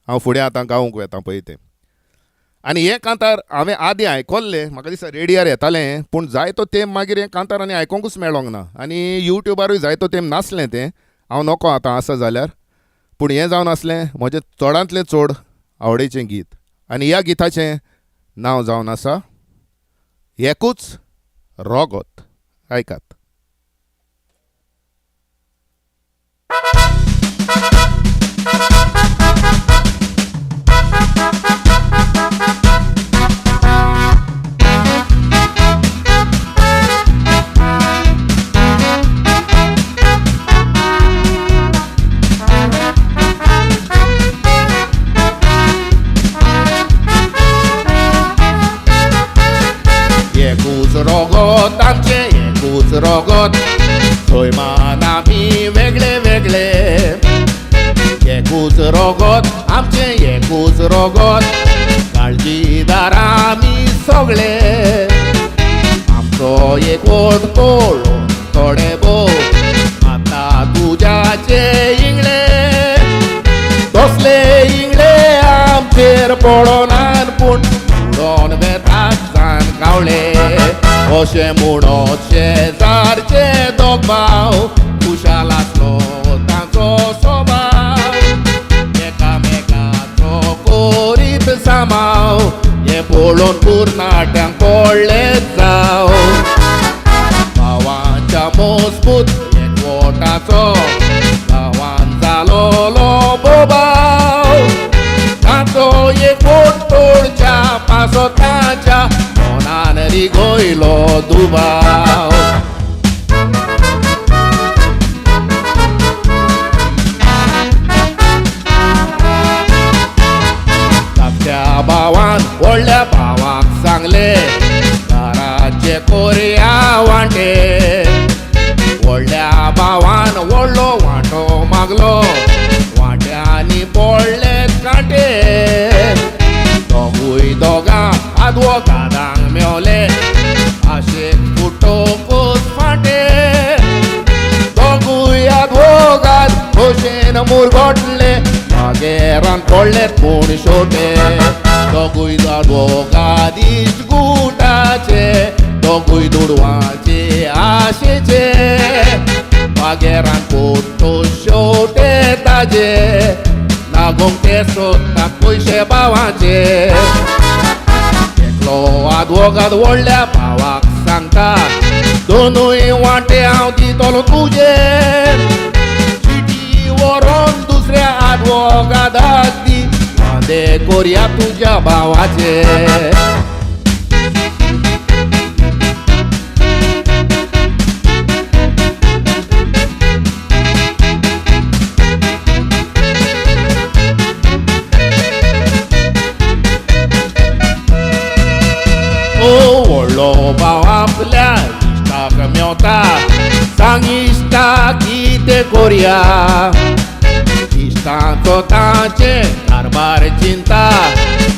हांव फुडें आतां गावूंक वेता पळय तें. आनी हें कांतार हांवें आदीं आयकल्लें, म्हाका दिसता रेडियार येतालें, पूण जायतो तेंप मागीर हें कांतार आनी आयकोंकूच मेळोंक ना आनी युट्यूबारूय जायतो तेंप नासलें तें. हांव नको आतां आसा जाल्यार, पूण हें जावन आसलें म्हजें चडांतलें चड आवडीचें गीत. आनी ह्या गिताचें नांव जावन आसा एकूच रोगोत. आयकात. एकूच रोगोत आमचें, एकूच रोगोत, सैमान आमी वेगळे वेगळे. एकूच रोगोत आमचें, एकूच रोगोत, काळजीदार आमी सगळे. आमचो एकवट पळोवन थोडे भोव आतां तुज्याचे इंगळे, तसले इंगळे आमचेर पडोनात पूण उडोन वेतात सान कावळे. अशें म्हणत शेजारचे दोग भाव खुशाल आसलो तांचो स्वभाव एकामेकाचो करीत सामाव हें पळोवन कुर्नाट्यांक पडलें जाव भावांच्या मजबूत एकवटाचो गांवान जालोलो बोबाव ताचो एकवट तोडच्या पासो ताच्या मनान रिगयलो दुबाव. धाकट्या भावान व्हडल्या भावाक सांगलें घराचे कोरया वांटे. व्हडल्या भावान व्हडलो वांटो मागलो वांट्यांनी पडले कांटे. दोगूय दोगां आदवोगादांक मेवले आशेक फुटोकूच फांटे. दोगूय आदवोगाद खोशेन मुरगोटले मागेरान पडले पूण शेवटे. दोगूय आदवोगाद इश्ट गुटाचे दोगूय दुडवांचे आशेचे मागेरान पोटो शेवटे ताजे नागोंक ते सोदता पयशे भावाचे. एकलो आदवोगाद व्हडल्या भावाक सांगता दोनूय वांटे हांव दितलो तुजे. चिटी व्हरोन दुसऱ्या आदवोगादाक दी वांदे कोरया तुज्या भावाचे. व्हडलो भाव आपल्या इश्टाक मेवता सांग इश्टा कितें कोरया. इश्टांचो तांचे कारबार चिंता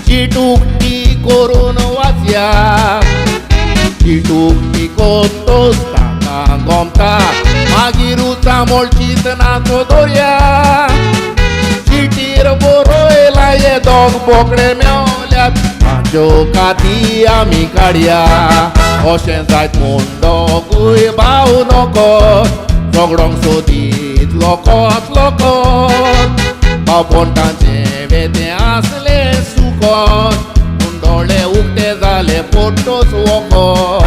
चीट उक्ती करून वाचया. चीट उक्ती कोत्तोच तांकां गोमता मागीर उचामोळ चिंतनाचो दर्या. चिटीर बरयलां हे दोग बोकडे मेवल्यात तांच्यो काती आमी काडया. अशें जायत म्हूण दोगूय भाव नको झगडोंक सोदीत लोकोत लोकोत. भावपणटांचें वेतें आसलें सुकोत पूण दोळे उक्ते जाले पोटोच वोकोत.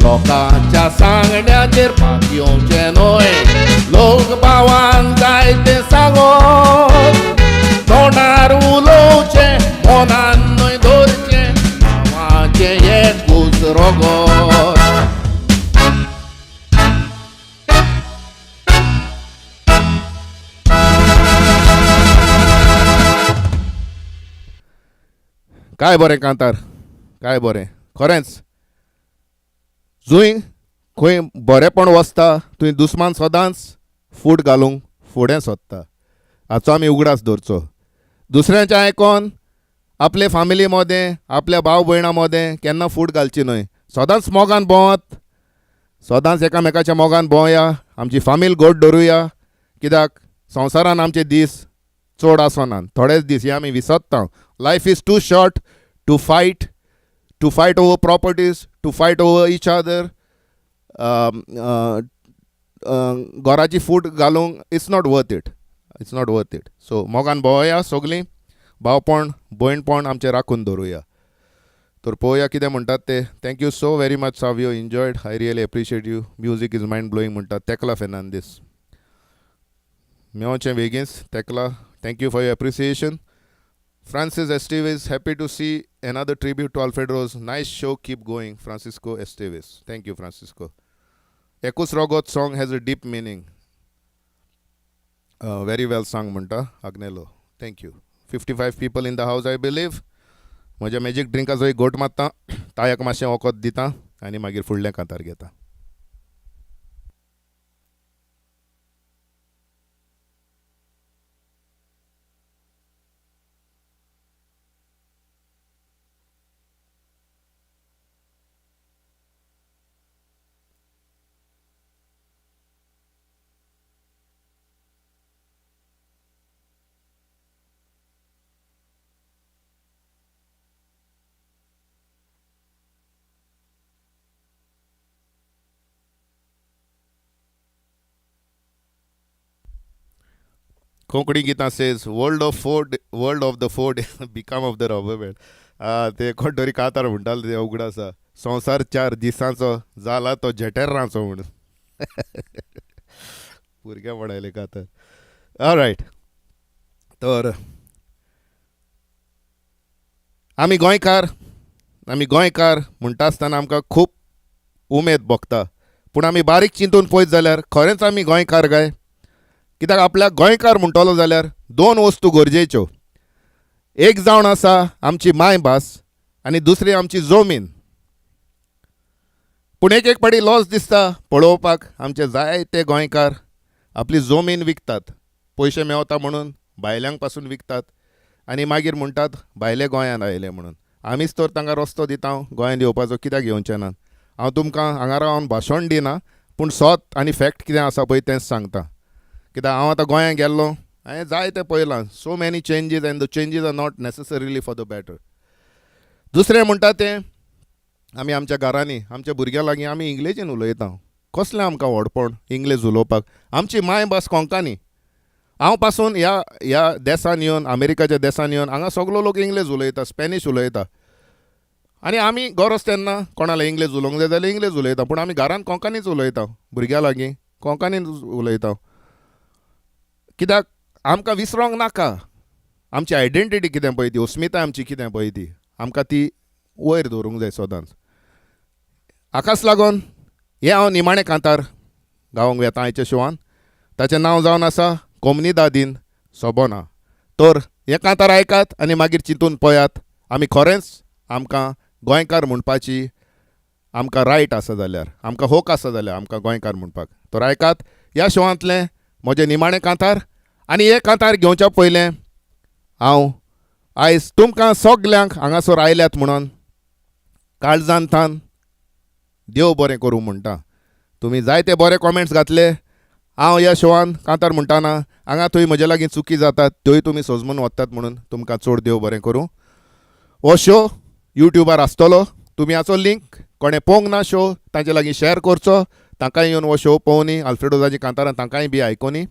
लोकांच्या सांगण्याचेर पातयेवचें न्हय लोक भावांक जाय तें सांगत. तोंडार उलोवचें मनान न्हय दवरचें भावाचें एकूच रगत. काय बरें कांतार, काय बरें. खरेंच जंय खंय बरेंपण वसता थंय दुस्मान सदांच फूट घालूंक फुडें सोदता. हाचो आमी उगडास दवरचो. दुसऱ्यांचें आयकोन आपले फामिली मदें आपल्या भाव भयणां मदें केन्ना फूट घालची न्हय. सदांच मोगान भोंवत, सदांच एकामेकाच्या मोगान भोंवया, आमची फामील गोड दवरुया. कित्याक संवसारान आमचे दीस चड आसनात, थोडेच दीस हे आमी विसरता. Life is too short to fight, to fight over properties, to fight over each other. घराची फूट घालूंक it's not worth it, it's not worth it. So मोगान भोंवया सगलीं, भावपण भयणपण आमचें राखून दवरुया. तर पळोवया कितें म्हणटात ते. Thank you so very much Savio, enjoyed, I really appreciate you. Music is mind blowing म्हणटात तेकला Fernandes. मेवचें बेगीनच Tekla, thank you for your appreciation. Francis Esteves, happy to see another tribute to Alfred Rose. Nice show, keep going. Francisco Esteves. Thank you, Francisco. Ekus Rogot song has a deep meaning. Very well sung, म्हणटा Agnelo. Thank you. 55 people in the house, I believe. म्हज्या magic ड्रिंकाचो एक घोट मारता, तायाक मातशें वखद दिता आनी मागीर फुडलें कांतार घेता. कोंकणी गितां says world of four world of the four become of the rubber band. ते कोण तरी कातार म्हणटाले ते उगड आसा, संवसार चार दिसांचो जाला तो झेटेर्रांचो म्हणून. भुरग्यां म्हणायले कातार. ऑलरायट, तर आमी गोंयकार, आमी गोंयकार म्हणटा आसतना आमकां खूब उमेद भोगता, पूण आमी बारीक चिंतून पळयत जाल्यार खरेंच आमी गोंयकार काय? कित्याक आपल्याक गोंयकार म्हणटलो जाल्यार दोन वस्तू गरजेच्यो. एक जावन आसा आमची मायभास आनी दुसरी आमची जमीन. पूण एक एक पाटी लॉस दिसता पळोवपाक, आमचे जायते गोंयकार आपली जमीन विकतात, पयशे मेवता म्हणून भायल्यांक पासून विकतात आनी मागीर म्हणटात भायले गोंयांत आयले म्हणून. आमीच तर तांकां रस्तो दिता गोंयांत येवपाचो, कित्याक येवचें ना? हांव तुमकां हांगा रावन भाशण दिना, पूण सत आनी फॅक्ट कितें आसा पळय तेंच सांगता. कित्याक हांव आतां गोंयांत गेल्लो, हांवें जायतें पळयलां, so many changes and the changes are not necessarily for the better. दुसरें म्हणटा तें आमी आमच्या घरांनी आमच्या भुरग्यां लागीं आमी इंग्लेजीन उलयता. कसलें आमकां व्हडपण इंग्लेज उलोवपाक? आमची मायभास कोंकणी. हांव पासून ह्या ह्या देसान येवन, अमेरिकाच्या देसान येवन हांगा सगलो लोक इंग्लेज उलयता, स्पॅनीश उलयता, आनी आमी गरज तेन्ना कोणाले इंग्लेज उलोवंक जाय जाल्यार इंग्लेज उलयता, पूण आमी घरान कोंकणीच उलयता, भुरग्यां लागीं कोंकणीच उलयता. कित्याक आमकां विसरोंक नाका आमची आयडेंटिटी कितें पळय ती, अस्मिताय आमची कितें पळय ती, आमकां ती वयर दवरूंक जाय सदांच. हाकाच लागून हें हांव निमाणें कांतार गावोंक वेता आयच्या शोवान. ताचें नांव जावन आसा कोमनिदादीन सोबोना. तर हें कांतार आयकात आनी मागीर चिंतून पळयात आमी खरेंच आमकां गोंयकार म्हणपाची आमकां रायट आसा जाल्यार, आमकां होक आसा जाल्यार आमकां गोंयकार म्हणपाक. तर आयकात ह्या शोवांतलें म्हजें निमाणें कांतार. आनी हें कांतार घेवच्या पयलें हांव आयज तुमकां सगल्यांक हांगासर आयल्यात म्हणून काळजान थान देव बरें करूं म्हणटा. तुमी जायते बरे कॉमेंट्स घातले. हांव ह्या शोवान कांतार म्हणटाना हांगा थंय म्हजे लागीं चुकी जातात त्योय तुमी सोजमून वतात म्हणून तुमकां चड देव बरें करूं. हो शो युट्यूबार आसतलो, तुमी हाचो लिंक कोणें पळोवंक ना शो तांचे लागीं शॅर करचो, तांकांय येवन हो शो पळोवनी, आल्फ्रेडोजाची कांतारां तांकांय बी आयकोनी.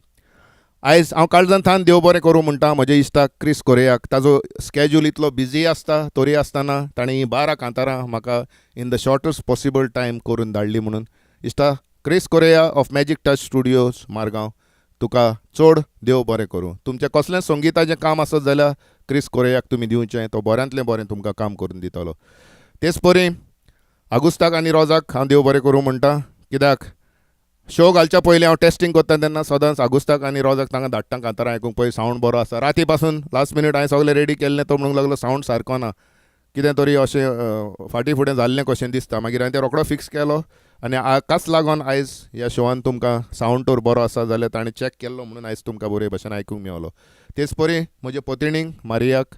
आयज हांव काळजान थान देव बरें करूं म्हणटा म्हज्या इश्टाक क्रिस कोरेयाक. ताजो स्केज्यूल इतलो बिजी आसता तरी आसतना ताणें हीं 12 कांतारां म्हाका in the shortest possible time करून धाडली म्हणून. इश्टा Chris Correa of Magic Touch Studios Margao, तुका चड देव बरें करूं. तुमचें कसलें संगिताचें काम आसत जाल्यार क्रिस कोरेयाक तुमी दिवचें, तो बऱ्यांतलें बरें तुमकां काम करून दितलो. तेच परी आगुस्ताक आनी रोजाक हांव देव बरें करूं म्हणटा, कित्याक शो घालच्या पयलीं हांव टेस्टींग करता तेन्ना सदांच आगुस्ताक आनी रोजाक तांकां धाडटा कांतारां आयकूंक, पळय सावंड बरो आसा. राती पासून लास्ट मिनीट हांवें सगळें रेडी केल्लें, तो म्हणूंक लागलो सावंड सारको ना, कितें तरी अशें फाटीं फुडें जाल्लें कशें दिसता. मागीर हांवें तें रोकडो फिक्स केलो आनी हाकाच लागून आयज ह्या शोवान तुमकां सावंड तर बरो आसा जाल्यार ताणें चॅक केल्लो म्हणून आयज तुमकां बरे भशेन आयकूंक मेवलो. तेच परी म्हजे पतिणींक मारियाक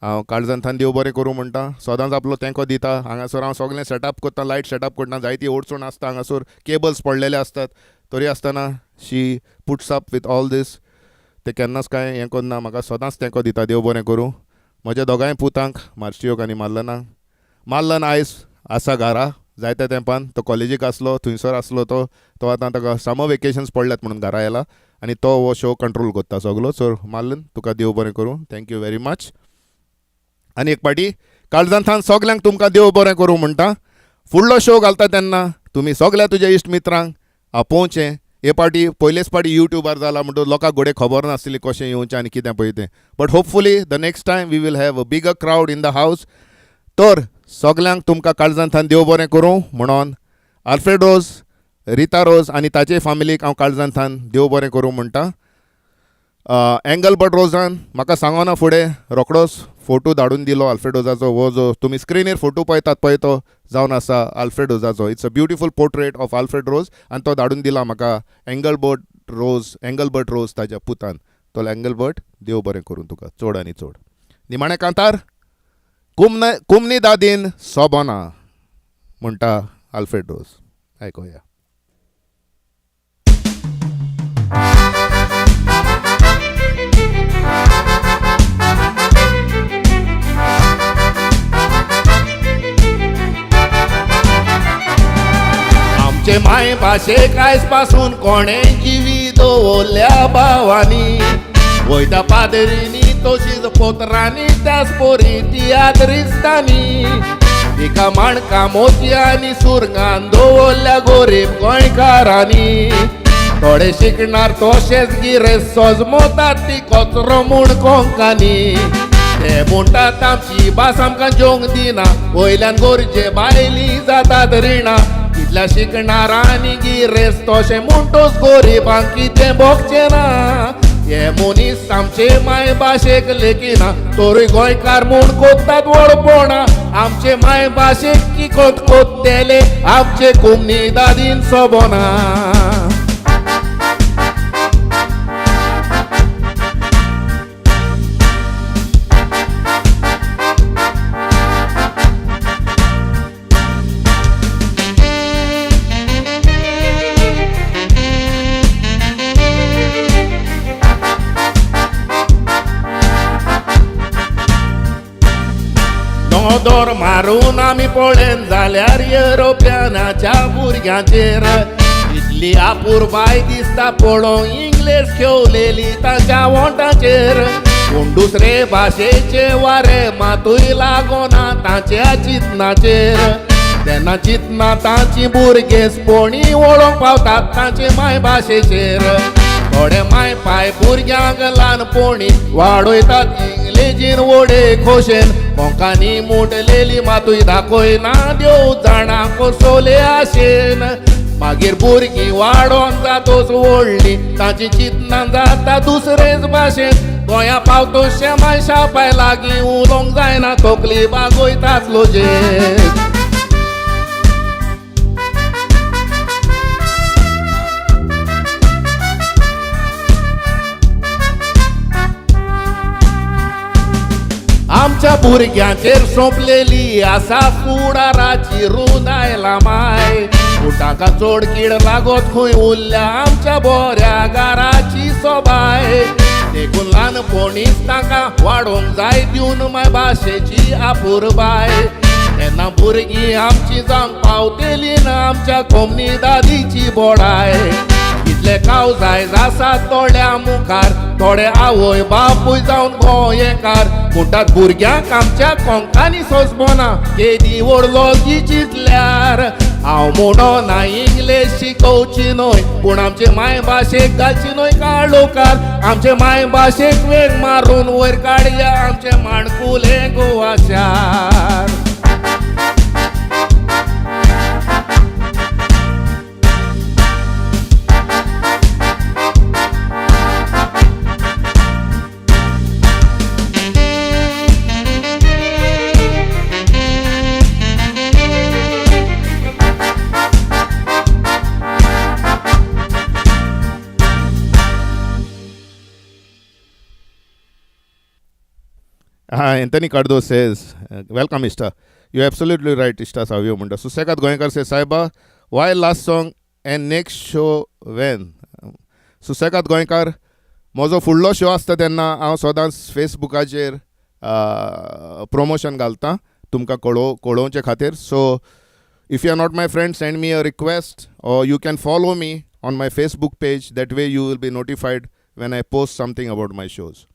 हांव काळजांतल्यान देव बरें करूं म्हणटा. सदांच आपलो तेंको दिता. हांगासर हांव सगळें सेटअप करता, लायट सेटअप करता, जायती अडचण आसता, हांगासर केबल्स पडलेले आसतात, तरी आसतना she puts up with all this. ते केन्नाच कांय हें करना, म्हाका सदांच तेंको दिता. देव बरें करूं म्हज्या दोगांय पुतांक, मार्शियोक आनी मार्लनाक. मार्लन आयज आसा घरा जायत्या तेंपान, तो कॉलेजीक आसलो, थंयसर आसलो तो, तो आतां ताका समर वेकेशन्स पडल्यात म्हणून घरा आयला आनी तो हो शो कंट्रोल करता सगलो. सो मार्लन तुका देव बरें करूं, thank you very much. आनी एक पाटी काळजांतल्यान सगल्यांक तुमकां देव बरें करूं म्हणटा. फुडलो शो घालता तेन्ना तुमी सगल्या तुज्या इश्ट मित्रांक आपोवचें. हे पाटी पयलेच पाटी युट्यूबार जाला म्हणटकच लोकांक घडये खबर नासली कशें येवचें आनी कितें पळय तें. But hopefully the next time we will have a bigger crowd in the house. तर सगल्यांक तुमकां काळजांतल्यान देव बरें करूं म्हणून आल्फ्रेड रोज, रिता रोज आनी ताचे फामिलीक हांव काळजांतल्यान देव बरें करूं म्हणटा. एंगलबर्ट रोजान म्हाका सांगना फुडें रोकडोच फोटो धाडून दिलो आल्फ्रेड रोजाचो. हो जो तुमी स्क्रिनीर फोटो पळयतात पळय तो जावन आसा Alfred रोजाचो. It's a beautiful portrait of Alfred Rose आनी तो धाडून दिला म्हाका एंगलबर्ट रोज, एंगलबर्ट रोज ताज्या पुतान. तो एंगलबर्ट देव बरें करूं तुका चड आनी चड. निमाणें कांतार कुमन कुमनी दादीन सोबना म्हणटा आल्फ्रेड रोज, आयकोया. आमचे माय भाशेक आयज पासून कोणें जिवी दवरल्या भावांनी. वयता पादरीनी तशीच पोतरांनी त्याच पोरी तियात्रिस्तांनी तिका माणकां मोतयांनी सुरंगान दवरल्या गोरीब गोंयकारांनी. थोडे शिकणार तशेच गिरेस्त सोजमोतात ती कचरो म्हूण कोंकानी. ते म्हणटात आमची भास आमकां जेवंक दिना, वयल्यान गरजे भायली जातात रिणां. कितल्या शिकणारांनी गिरेस्त तशें म्हणटोच गोरिबांक कितें भोगचें ना. हे मनीस आमचे मायभाशेक लेखिना, तोरूय गोंयकार म्हूण कोत्तात व्हडपणां. आमचे मायभाशेक किकोत कोत्तेले आमचे कुमनीदादीन सोबना. नदर मारून आमी पळयन जाल्यार युरोपियनाच्या भुरग्यांचेर इतली अपुरबाय दिसता पळोवंक इंग्लीश खेवलेली ताच्या वोंटाचेर. पूण दुसरे भाशेचे वारे मातूय लागोना ताच्या चिंतनाचेर. तेन्ना चिंतना तांची भुरगेंसपणी वळोवंक पावतात तांचे मायभाशेचेर. थोडे माय पाय भुरग्यांक ल्हानपणी वाडयतात इंग्लेजीन व्हडे खोशेन. कोंकानी मुटलेली मातूय दाखयना देव जाणा कसोले आशेन. मागीर भुरगीं वाडोन जातोच व्हडली तांची चिंतनां जाता दुसरेच भाशेन. गोंया पावतो शेमाय शापाय लागीं उलोवंक जायना तकली बागयतात लोजेन. आमच्या भुरग्यांचेर सोंपलेली आसा फुडाराची रुंदायला माय. पूण तांकां चड कीड लागत खंय उरल्या आमच्या बऱ्या घराची सोबाय. देखून ल्हानपणीच तांकां वाडोवंक जाय दिवन मायभाशेची अपुरबाय. तेन्ना भुरगीं आमची जावंक पावतली ना आमच्या कोमनीदादीची बोडाय. कितले कावजायज आसा तोड्या मुखार थोडे आवय बापूय जावन गोंयकार. म्हणटात भुरग्यांक आमच्या कोंकानी सोंसबना केदी व्हडलो ती चिंतल्यार. हांव म्हणना इंग्लीश शिकोवची न्हय, पूण आमचे मायभाशेक घालची न्हय काळोखार. आमचे मायभाशेक वेग मारून वयर काडया आमचें माणकुलें गोवा शार. Anthony Cardozo says, welcome Ishta. You're absolutely right, Ishta Savio Munda. Susegat Goenkar says, Saiba, why last song and next show when? Susegat Goenkar, म्हजो फुडलो शो आसता तेन्ना हांव सदांच फेसबुकाचेर प्रमोशन घालता तुमकां कळोवचे खातीर. So if you are not my friend, send me a request or you can follow me on my Facebook page. That way you will be notified when I post something about my shows.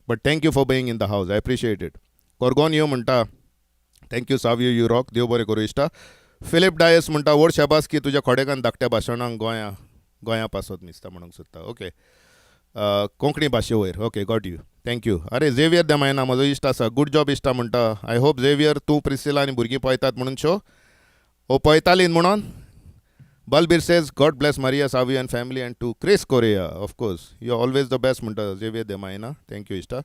But thank you for being in the house. I appreciate it. Corgonio म्हणटा, thank you Savio, you rock. देव बरें करूं इश्टा. फिलीप डायस म्हणटा, व्हड शाबासकी तुज्या खोडेकान धाकट्या भाशणांक गोंया पासत दिसता म्हणूंक सोदता. ओके, कोंकणी भाशे वयर. Okay, got you, thank you. अरे झेवियर देमायना म्हजो इश्ट आसा, गूड जॉब इश्टा म्हणटा. I hope Xavier तूं प्रिसिला आनी भुरगीं पळयतात म्हणून शो ओ पळयतालीं म्हणून. Balbir says, God bless Maria Savio and family and to Chris Correa, of course. You're always the best, Munta Xavier Demaina. Thank you, Ishta.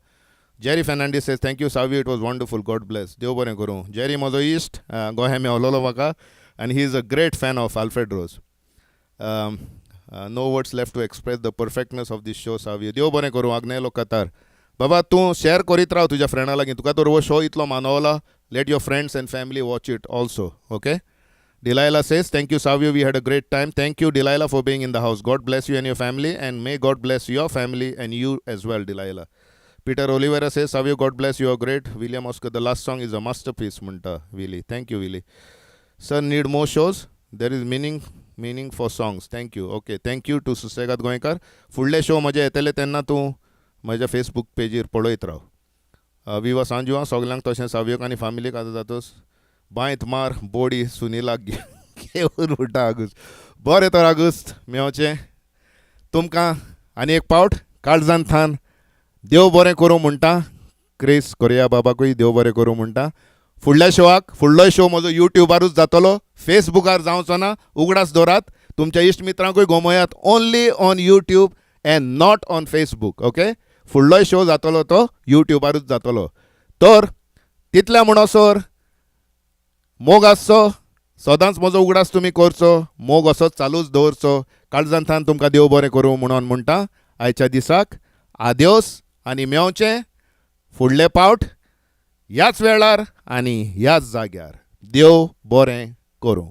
Jerry Fernandez says, thank you, Savio. It was wonderful. God bless. Dev baren koru. Jerry mozo East, Goa me ololo vaka, and he is a great fan of Alfred Rose. No words left to express the perfectness of this show, Savio. Dev baren koru, Agnelo Qatar. Baba, tu share korit rav tuja frienda lagi. Tuka tor wo show itlo manola. Let your friends and family watch it also. Okay? Delilah says, thank you, Savio. We had a great time. Thank you, Delilah, for being in the house. God bless you and your family, and may God bless your family and you as well, Delilah. Peter Oliveira says, Savio, God bless you. Are great. William Oscar, the last song is a masterpiece, Munta. Willie. Thank you, Willie. Sir, need more shows? There is meaning for songs. Thank you. Okay, thank you to Susegat Goenkar. Fulle show maje etele tenna tu म्हज्या Facebook पेजीर पळयत राव. विवा सांजुआ सगल्यांक, तशें सावयोक आनी फामिलीक आतां जातोस बांयत मार बोडी सुनीलाक घेवन म्हणटा आगुस्त. बरें तर आगुस्त, मेवचें तुमकां आनी एक पावट काळजान थान देव बरें करूं म्हणटा. क्रिस कोरिया बाबाकूय देव बरें करूं म्हणटा. फुडल्या शोआक, फुडलो शो म्हजो युट्युबारूच जातलो, फेसबुकार जावचो ना. उगडास दवरात, तुमच्या इश्ट मित्रांकूय गोमयात, only on YouTube and not on Facebook, okay? फुडलोय शो जातलो तो युट्युबारूच जातलो. तर तितल्या म्हणसर मोग आसचो सदांच, म्हजो उगडास तुमी करचो, मोग असोच चालूच दवरचो. काळजांतान तुमकां देव बरें करूं म्हणून म्हणटा. आयच्या दिसाक आद्योस आनी मेवचें फुडले पावट ह्याच वेळार आनी ह्याच जाग्यार. देव बरें करूं.